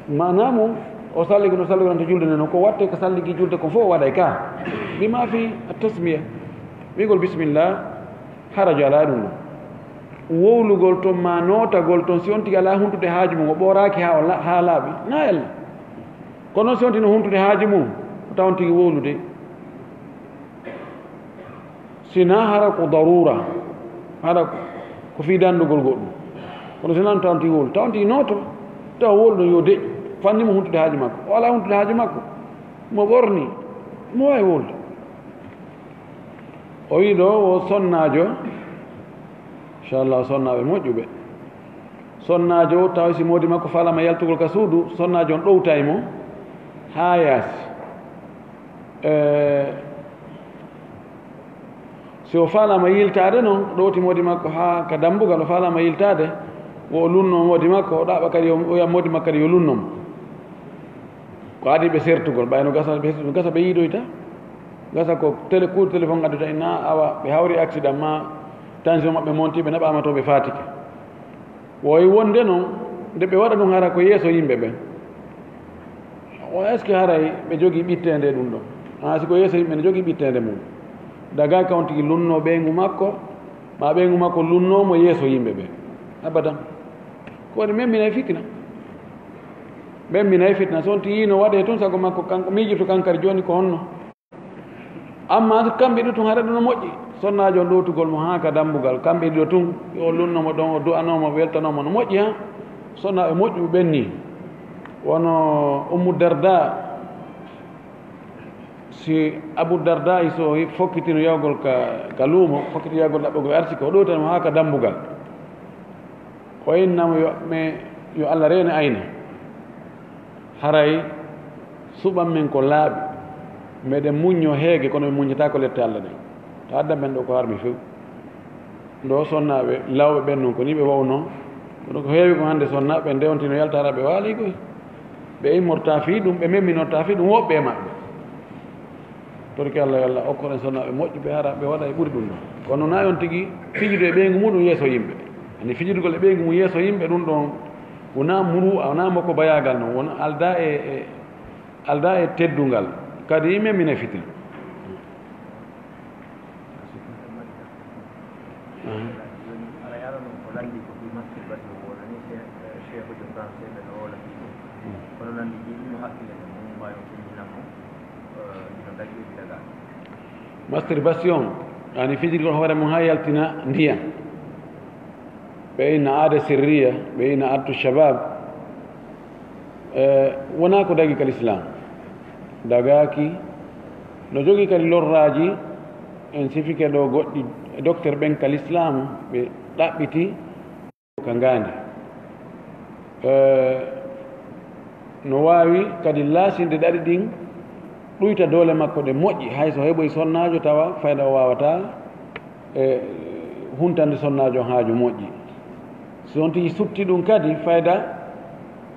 Maana mum, o salligo no salligoranta julde nden non, ko watte ka salligi julde kon fof o waɗay ka. Bima fi at-tasmiya. Wi'ugol bismillah, haraju alaa ɗum ɗon. Wowlugol ton ma nootagol ton, si on tigi alaa huntude haaju mum, o ɓooraaki haa o la-, haa laaɓi, na ella. Kono si on tigi no huntude haaju mum, o tawa on tigi wowlude. Sinaa hara ko daruura, hara ko fii danndugol goɗɗum. Kono sinaa on tawa on tigi wowlude, tawa on tigi nooto, tawa wowlude yo deƴƴu, fanni mo huntude haaju makko. O alaa huntude haaju makko, mo ɓorni, mo waawi wowlude. O wi'i ɗo o sonnaajo, inchallah, sonnaaɓe moƴƴuɓe. Sonnaajo tawi si moodi makko faalama yaltugol ka suudu, sonnaajo on ɗowtay mo haa yaasi. E, si o faalama yiltaade non, ɗowti moodi makko haa ka dambugal, o faalama yiltaade, wo o lunno moodi makko, o ɗaɓɓa kadi, o wi'a moodi makko kadi yo lunno mo. Ko adii ɓe sertugol, ɓay no gasa, ɓe sertugol, gasa ɓe yiidoyta. Gasa ko télé, cours téléphone ngadduta ina awa, ɓe hawri accident ma, tension maɓɓe monti, ɓe naɓaama to, ɓe fatike. Woy wonde noon, nde ɓe waɗa ɗum hara ko yeeso yimɓe ɓen. O, est-ce que haray ɓe jogii ɓitteende e ɗum ɗon? Ah, si ko yeeso yimɓe ne jogii ɓitteende mum. Daga ka on tigi lunno ɓeyngu makko, ma ɓeyngu makko lunnoomo yeeso yimɓe ɓe. Abadan. Ko waɗi memminay fitina. Memminay fitina. So on tigi no waɗee tun sago makko, kanko miijoto kankari jooni ko honno. Amma so kamɓe ɗiɗo tun, hara ɗum no moƴƴi. Sonnaajo on ɗowtugol mo haa ka dambugal. Kamɓe ɗiɗo tun, yo o lunno mo ɗon, o du'anoo mo, o weltanoo mo, no moƴƴi, haa. Sonnaaɓe moƴƴuɓe ɓen nii. Wono Ummu Darda, si Abu Darda, so fokkitino yahgol ka, ka luumo, fokkiti yahgol ɗaɓɓugol arsike, o ɗowtana mo haa ka dambugal. O innamo yo, mi, yo Allah reene ayna. Haray suɓan men ko laaɓi. Meɗen muñño heege, kono min muññataako lette Allah ɗen. Ta addan men ɗo ko harmi few. Ndo sonnaaɓe lawɓe ɓen non, ko ni ɓe wawnoo. Kono ko heewi ko hannde sonnaaɓe nde on tino yalta hara ɓe waali koy. Ɓe immorta fii ɗum, ɓe memminorta fii ɗum, woɓɓe e maɓɓe. Torki Allah, yo Allah okkoren sonnaaɓe moƴƴuɓe, hara ɓe waɗa e ɓuri ɗum ɗon. Kono na on tigi fijude e ɓeyngu muɗum yeeso yimɓe. Ani fijudugol e ɓeyngu mum yeeso yimɓe, ɗum ɗon wona muru, wona moko bayaagal non, wona alda e, e, alda e teddungal. Kadi yimɓe mine fitina. Aha. Jooni, aɗa yaara noon ko lanndi ko fii masturbation wonani che-, eh, cheikhuujo français ɓe no wowla fii ɗum. Mm. Kono lanndi jii ɗum hakkille mum, mum maayo feññinan mo, eh, ino dagi e dagaaki. Masturbation, yani fijirgol hoore mum haa yaltina ndiyam. Ɓe inna aada sirriya, ɓe inna adtu shabab. Eh, wonaa ko dagi ka lislaam. Dagaaki. No jogii kadi lorraaji, en sifike ɗo goɗɗi docteur ɓen ka lislaam, ɓe ɗaɓɓiti ka ngaandi. Eh, no waawi kadi laasinde ɗaɗi ɗin, ɗuyta doole makko ɗe moƴƴi, hay so heɓoyi sonnaajo tawa fayda o waawataa e huntande sonnaajo haaju moƴƴi. Si on tigi sutti ɗum kadi, fayda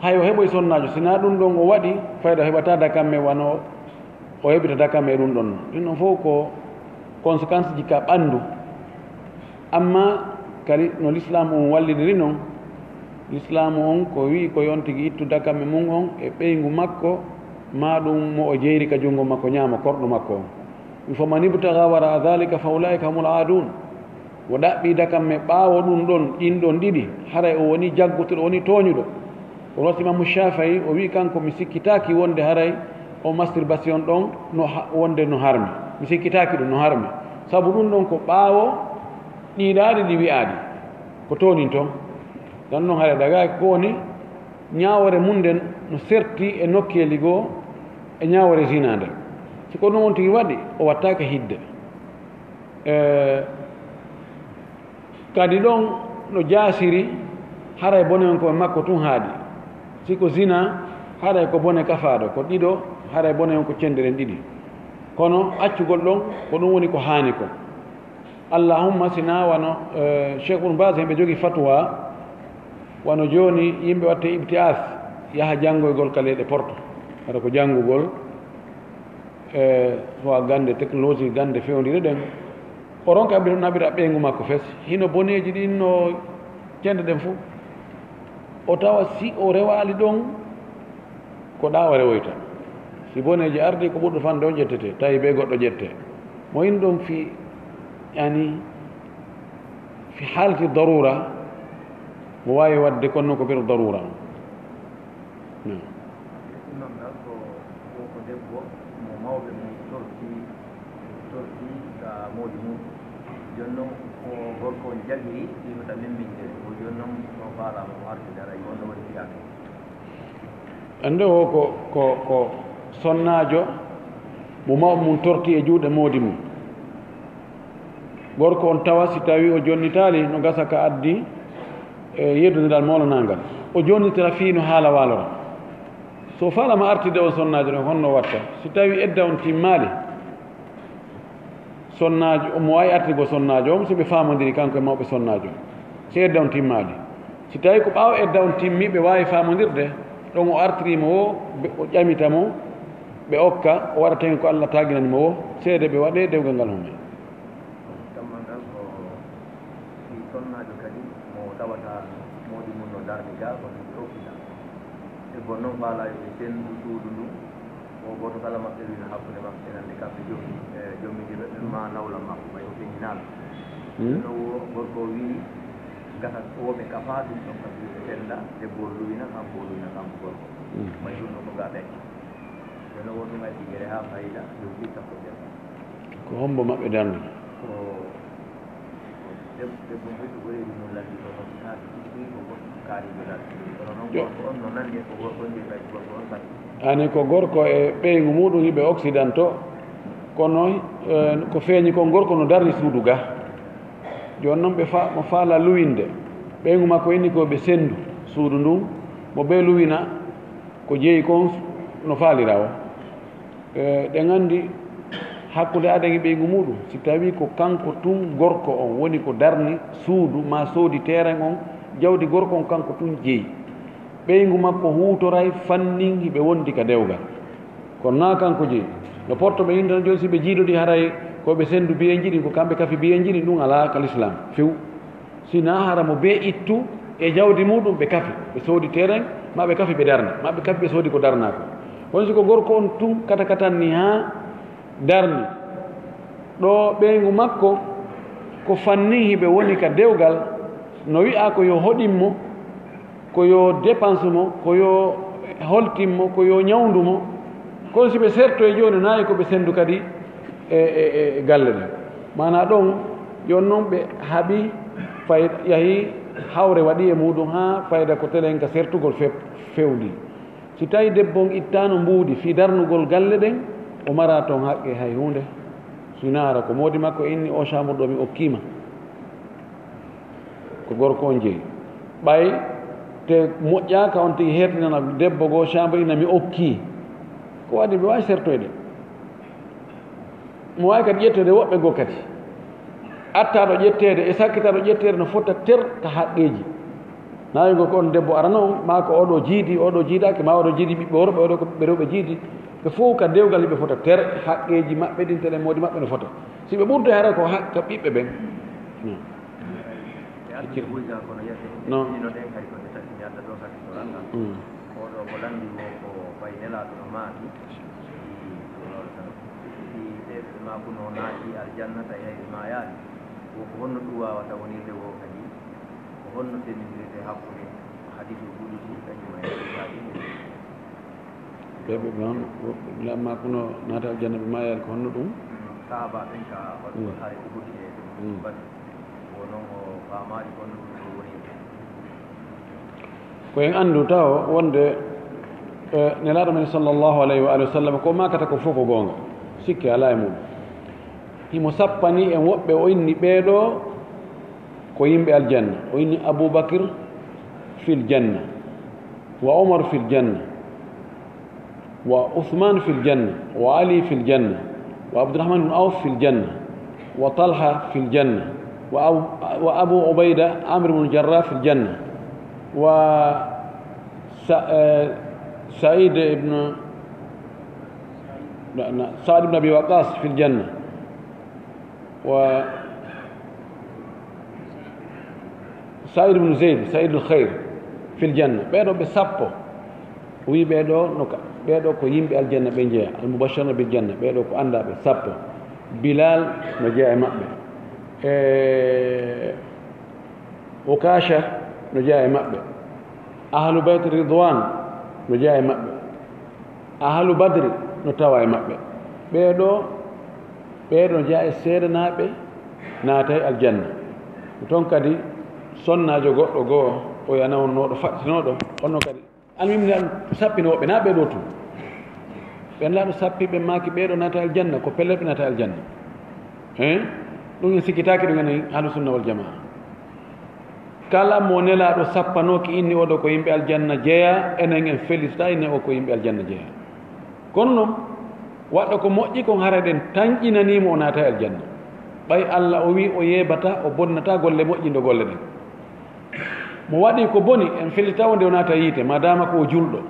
hay o heɓoy sonnaajo, si na ɗum ɗon o waɗi, fayda o heɓata dakamme wano o heɓita dakamme e ɗum ɗon. Ɗum ɗon fof ko conséquence ji ka ɓanndu. Amma kadi no lislaamu on wallidiri non, lislaamu on ko wi'i ko yon tigi ittu dakamme mum on e ɓeyngu makko, ma ɗum mo o jeyri ka junngo makko ñaamo korɗo makko on. Faman ibtaga wara dhalika fa ulaika humul aadun. Mo ɗaɓɓi dakamme ɓaawo ɗum ɗon, ɗin ɗon ɗiɗi, haray o woni jaggutuɗo, o woni tooñuɗo. Ko wasi Imamu Shafii, o wi'i kanko, mi sikkitaaki wonde haray o masturbation ɗon no ha-, wonde no harmi. Mi sikkitaaki ɗum no harmi. Sabu ɗum ɗon ko ɓaawo ɗiiɗaaɗi ɗi wi'aaɗi. Ko toonin ton. Ɗan non haray dagaaki ko woni ñaawore mum nden no serti e nokkeeli goo e ñaawore zina nden. Si ko ɗum on tigi waɗi, o wattaake hidde. E, kadi ɗon no jaasiri, haray bone on ko e makko tun haaɗi. Si ko zina, haray ko bone kafaaɗo, ko ɗiɗo, haray bone on ko cenɗe ɗen ɗiɗi. Kono accugol ɗon, ko ɗum woni ko haani ko. Allahumma, si na wano, eh, Cheikh Ibn Baz, himɓe jogi fatwa, wano jooni yimɓe watte ibti'ath, yaha janngoygol ka leyɗe Porto. Wata ko janngugol, eh, so a gannde technologie, gannde fewndire ɗen. O ronka ɓe naɓira ɓeyngu makko fes. Hino boneeji ɗin no cenɗe ɗen fof. O tawa si o rewaali ɗon, ko ɗa o rewoyta. Si boneeji ardi, ko ɓurɗo fanɗe on ƴettete, tawi be goɗɗo ƴette. Mo in ɗon fi, yani, fi haalati darura, mo waawi waɗde kono ko biro darura. Hmm. Imam ɗan ko, ko, ko debbo mo mawɓe mum torti, torti ka moodi mum. Jooni non ko gorko on jagiri, ɗi wota memminde. O jooni non o faalaama mo artude, haray ko on ɗo woni fiyaake. Annde o ko, ko, ko sonnaajo mo mawɓe mum torti e juuɗe moodi mum. Gorko on tawa si tawi o jonnitaali, no gasa ka addi e yeddondiral mawlanangal. O jonnitira fii no haala waalora. So faalaama artude on sonnaajo ɗon, honno watta? Si tawi edda on timmaali, sonnaajo, omo waawi artirgo sonnaajo on, so ɓe faamondiri kanko e mawɓe sonnaajo on. Si edda on timmaali. Si tawi ko ɓaawo edda on timmi, ɓe waawi faamondirde, ɗon o artiri mo o, ɓe, o ƴamita mo, Ɓe okka, o waɗata heen ko Allah taaginani mo woo, seede ɓe waɗee dewgal ngal hono. Dammal ngal ko fii sonnaajo kadi mo tawata moodi mum no darni ga, kono ɓe okkita. Debbo noon faalaa yo ɓe senndu suudu ndun, o gooto kala maɓɓe wina hakkunde maɓɓe, nande kamɓe jommi, e jommidiiɓe ɓen maa nawlam makko, ɓay o feññinaama. Hmm. No wo gorko o wii, gasa wo ɓe kafa ɗum ɗon, ka fii ɓe sennda, debbo o luwina, kanko o luwina, kanko gorko. Hmm. Ɓay ɗum no ko ga ɓe. Kono wonɗum addi gere haa fayda dow ɓitta ko nder. Ko hombo maɓɓe darni? Ko debbo hoyɗo ɓureydi mum lalli ko hoto haa ɗiɗɗi ko goɗɗum kaarijo lalli. Kono noon gorko on no nanndi e ko gorko on jeyi ɓay gorko on sati. Ani ko gorko e ɓeyngu muɗum hiɓe occidentaux, kono eh, ko feeñi kon gorko no darni suudu ga. Jooni noon ɓe fa mo faala luwinde, ɓeyngu makko inni ko ɓe senndu suudu ndun, mo ɓe luwina. Ko jeyi kon no faalira o. Eɗen anndi hakkunde adan e ɓeyngu muɗum, si tawii ko kanko tun gorko on woni ko darni suudu maa soodi terrain on, jawdi gorko on kanko tun jeyi. Ɓeyngu makko huutoray fannin hiɓe wondi ka dewgal. Kono naa kanko jeyi. No porto ɓe inndana jooni si ɓe jiidodii haray ko ɓe senndu biyenji ɗin, ko kamɓe kafi biyenji ɗin, ɗum alaa ka lislaam few. Sinaa hara mo bee ittu e jawdi muɗum ɓe kafi, ɓe soodi terrain, maa ɓe kafi ɓe darni, maa ɓe kafi ɓe soodi ko darnaa ko. Kono si ko gorko on tun katakatan ni haa darni, ɗo ɓeyngu makko ko fannin hiɓe woni ka dewgal, no wi'aa ko yo hoɗin mo, ko yo dépense mo, ko yo holtin mo, ko yo ñawndu mo. Kono si ɓe serto e jooni, nayi ko ɓe senndu kadi e, e, e galle ɗen. Maanaa ɗon, jooni noon ɓe haɓi fayda, yahi hawre waɗi e muɗum haa fayda ko telen ka sertugol fe, fewndi. Si tawii debbo on ittaano mbuuɗi fii darnugol galle ɗen, o maraa toon haqqe hay huunde. Si naara ko moodi makko inni, oo chambre ɗo mi okkii ma. Ko gorko on jeyi. Ɓay te moƴƴaaka on tigi hertinana debbo goo chambre ina mi okkii. Ko waɗi ɓe waawi sertoyde. Mo waawi kadi ƴettude woɓɓe goo kadi. Attaaɗo ƴetteede e sakkitaaɗo ƴetteede no fota ter ka haqqeeji. Naawii ngo ko on debbo arano on, maa ko oo ɗoo jiidi, oo ɗoo jiidaaki, maa oo ɗoo jiidi ɓiɓɓe worɓe, oo ɗoo ko ɓiɓɓe rewɓe jiidi. Ɓe fow ka dewgal hiɓe fota ter haqqeeji maɓɓe ɗin, telen moodi maɓɓe no fota. Si ɓe ɓurtay hara ko haq-, ka ɓiɓɓe ɓen. No. No. Mm. Oɗo ko lanndi wo ko fay Nelaaɗo no maaki, sallallahu alaihi wasallam. Si ɓe ɓe maakuno naati aljanna, tawi hay ɓe maayaali. Wo ko honno ɗum waawata wonirde wo kadi? Ko honno sendindirde hakkunde hadiisul qudusi kañum e hadiisaaji ɗin? Ɓe ɓe noon, ɓe maakuno naata aljanna, ɓe maayaali, ko honno ɗum? Sahaabaaɓe ɓen ka waɗugol hare Uhud e ɗum. Badr. Wo noon o faamaali ko honno ɗum wonirde. Ko en anndu taho wonde, e, Nelaaɗo men sallallahu alayhi wa alihi wa sallam ko maakata ko fof ko goonga, sikke alaa e mum. Himo sappani en woɓɓe, o inni ɓee ɗoo ko yimɓe aljanna. O inni Abu Bakr fil janna, wa Umar fil janna, وعثمان في الجنة، وعلي في الجنة، وعبد الرحمن بن عوف في الجنة، وطلحة في الجنة، وأبو، وأبو عبيدة عامر بن الجراح في الجنة، و س-، آه، سعيد بن، لا، لا، سعد بن أبي وقاص في الجنة. Wa Sa'id ibn Zayd, Sa'idul Khayr fil janna. Ɓee ɗoo ɓe sappo. O wii ɓee ɗoo no ka, ɓee ɗoo ko yimɓe aljanna ɓe jeyaa, al mubashshiruna bil janna, ɓee ɗoo ko anndaa ɓe sappo. Bilal no jeyaa e maɓɓe. E Ukasha no jeyaa e maɓɓe. Ahlu Bayt Ridwan no jeyaa e maɓɓe. Ahlu Badri no tawa e maɓɓe. Ɓee ɗoo, ɓee ɗoo jeyaa e seedanaaɓe naatay aljanna. Ko toon kadi sonnaajo goɗɗo goo, o yana wonnooɗo faɗɗinooɗo, kono kadi almimni ɗum sappinooɓe, naa ɓee ɗoo tun. Ɓen laaɗo sappi ɓe maaki ɓee ɗoo naatay aljanna, ko pellet ɓe naatay aljanna. Hein? Ɗum en sikkitaaki ɗum enen Ahlu Sunna wal Jamaa. Kala mo Nelaaɗo sappanooki inni oɗo ko yimɓe aljanna jeyaa, enen en felisitaay ne o ko yimɓe aljanna jeyaa. Kono noon, waɗɗo ko moƴƴi kon hara ɗen tanƴinanii mo o naatay aljanna. Ɓay Alla o wii o yeebataa, o bonnataa golle moƴƴi ndo golle ɗen. Mo waɗi ko boni, en felisitaay o nde o naata yiite, maadaama ko o julɗo.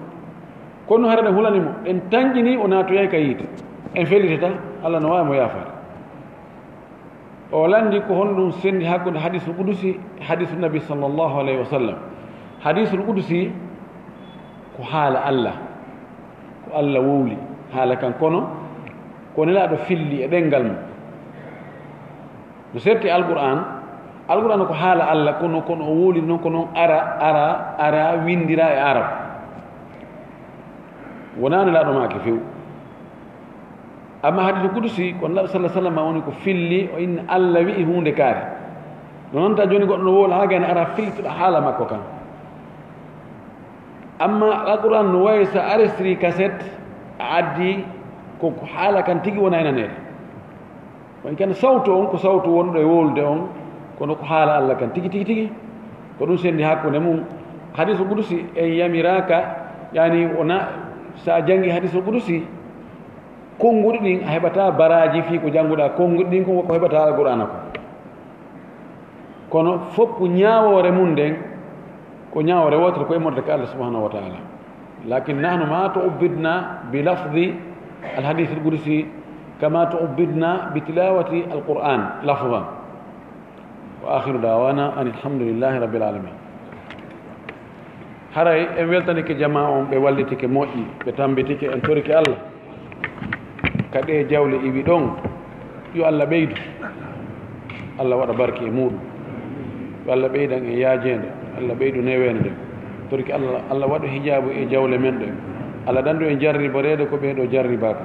Kono hara ɗen hulani mo, ɗen tanƴini o naatoyay ka yiite. En fellitata, Allah no waawi mo yaafaade. O lanndi ko honɗum senndi hakkunde hadiisul qudusi e hadiisu Nabi sallallahu alayhi wa sallam. Hadiisul qudusi ko haala Allah, ko Allah wowli haala kan, kono ko Nelaaɗo filli e ɗemngal mum. No serti Alqur'aan, Alqur'aan ko haala Allah, kono, kono o wowli noon ko noon ara, ara, ara winndira e Arab. Wonaa Nelaaɗo maaki few. Amma hadiisu qudusi ko Nelaaɗo sallallahu alayhi wa sallam woni ko filli, o inni Allah wi'i huunde kaari. No noon ta jooni goɗɗo no wowla haa gayna ara filtuɗo haala makko kan. Amma Alqur'aan no wayi so a arestiri kaset, a addi ko, ko haala kan tigi wona e naneede. Woni kan sawtu on ko sawtu wonɗo e wowlude on, kono ko haala Allah kan tigi, tigi, tigi. Ko ɗum senndi hakkunde mum. Hadiisu qudusi en yamiraaka, yani wona, so a janngi hadiisu qudusi, konnguɗi ɗin a heɓata baraaji fii ko jannguɗaa, konnguɗi ɗin ko, ko heɓata Alqur'aana ko. Kono fof ko ñaawoore mum nden, ko ñaawoore wootere ko immorde ka Allah subhanahu wa ta'ala. Lakin nahnu ma tu'abbidna bi lafzi al hadith al qudsi kama tu'abbidna bi tilawati al Qur'an lafzan. Wa akhiru da'wana anil hamdulillahi rabbil alamin. Haray en weltanike jamaa on, ɓe wallitike moƴƴi, ɓe tambitike, en torike Allah. Ka ɗee jawle iwi ɗon, yo Allah ɓeydu. Allah waɗa barke e muɗum. Yo Allah ɓeydan en yaajeende, Allah ɓeydu neweende. Torike Allah, Allah waɗu hijaabu e jawle men ɗen. Allah dandu en jarriboreede ko ɓee ɗoo jarribaa ko.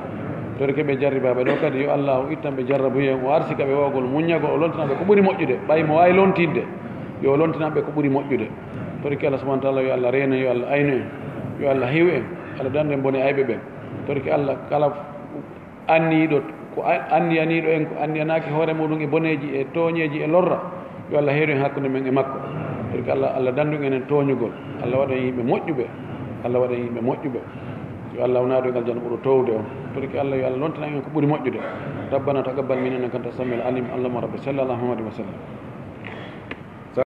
Torike ɓe jarribaaɓe ɗoo kadi, yo Allah o ittan ɓe jarrabuye, o arsika ɓe wawgol muññagol, o lontina ɓe ko ɓuri moƴƴude. Ɓay mo waawi lontinde, yo o lontinan ɓe ko ɓuri moƴƴude. Torike Allah subhanahu wa ta'ala, yo Allah reeno, yo Allah aynu en, yo Allah hiw en. Allah dandu en bone ayɓe ɓen. Torike Allah kala anniyiiɗo, ko a-, anniyaniiɗo en, ko anniyanaaki hoore muɗum e boneeji, e tooñeeji, e lorra, yo Allah heeru en hakkunde men e makko. Torike Allah, Allah dandu en enen tooñugol. Allah waɗa en yimɓe moƴƴuɓe. Allah waɗa en yimɓe moƴƴuɓe. Yo Allah wonadu en aljanna ɓurɗo toowde on. Torike Allah, yo Allah lontinan en ko ɓuri moƴƴude. ربنا تقبل منا إنك أنت السميع العليم. اللهم رب صل على محمد وسلم.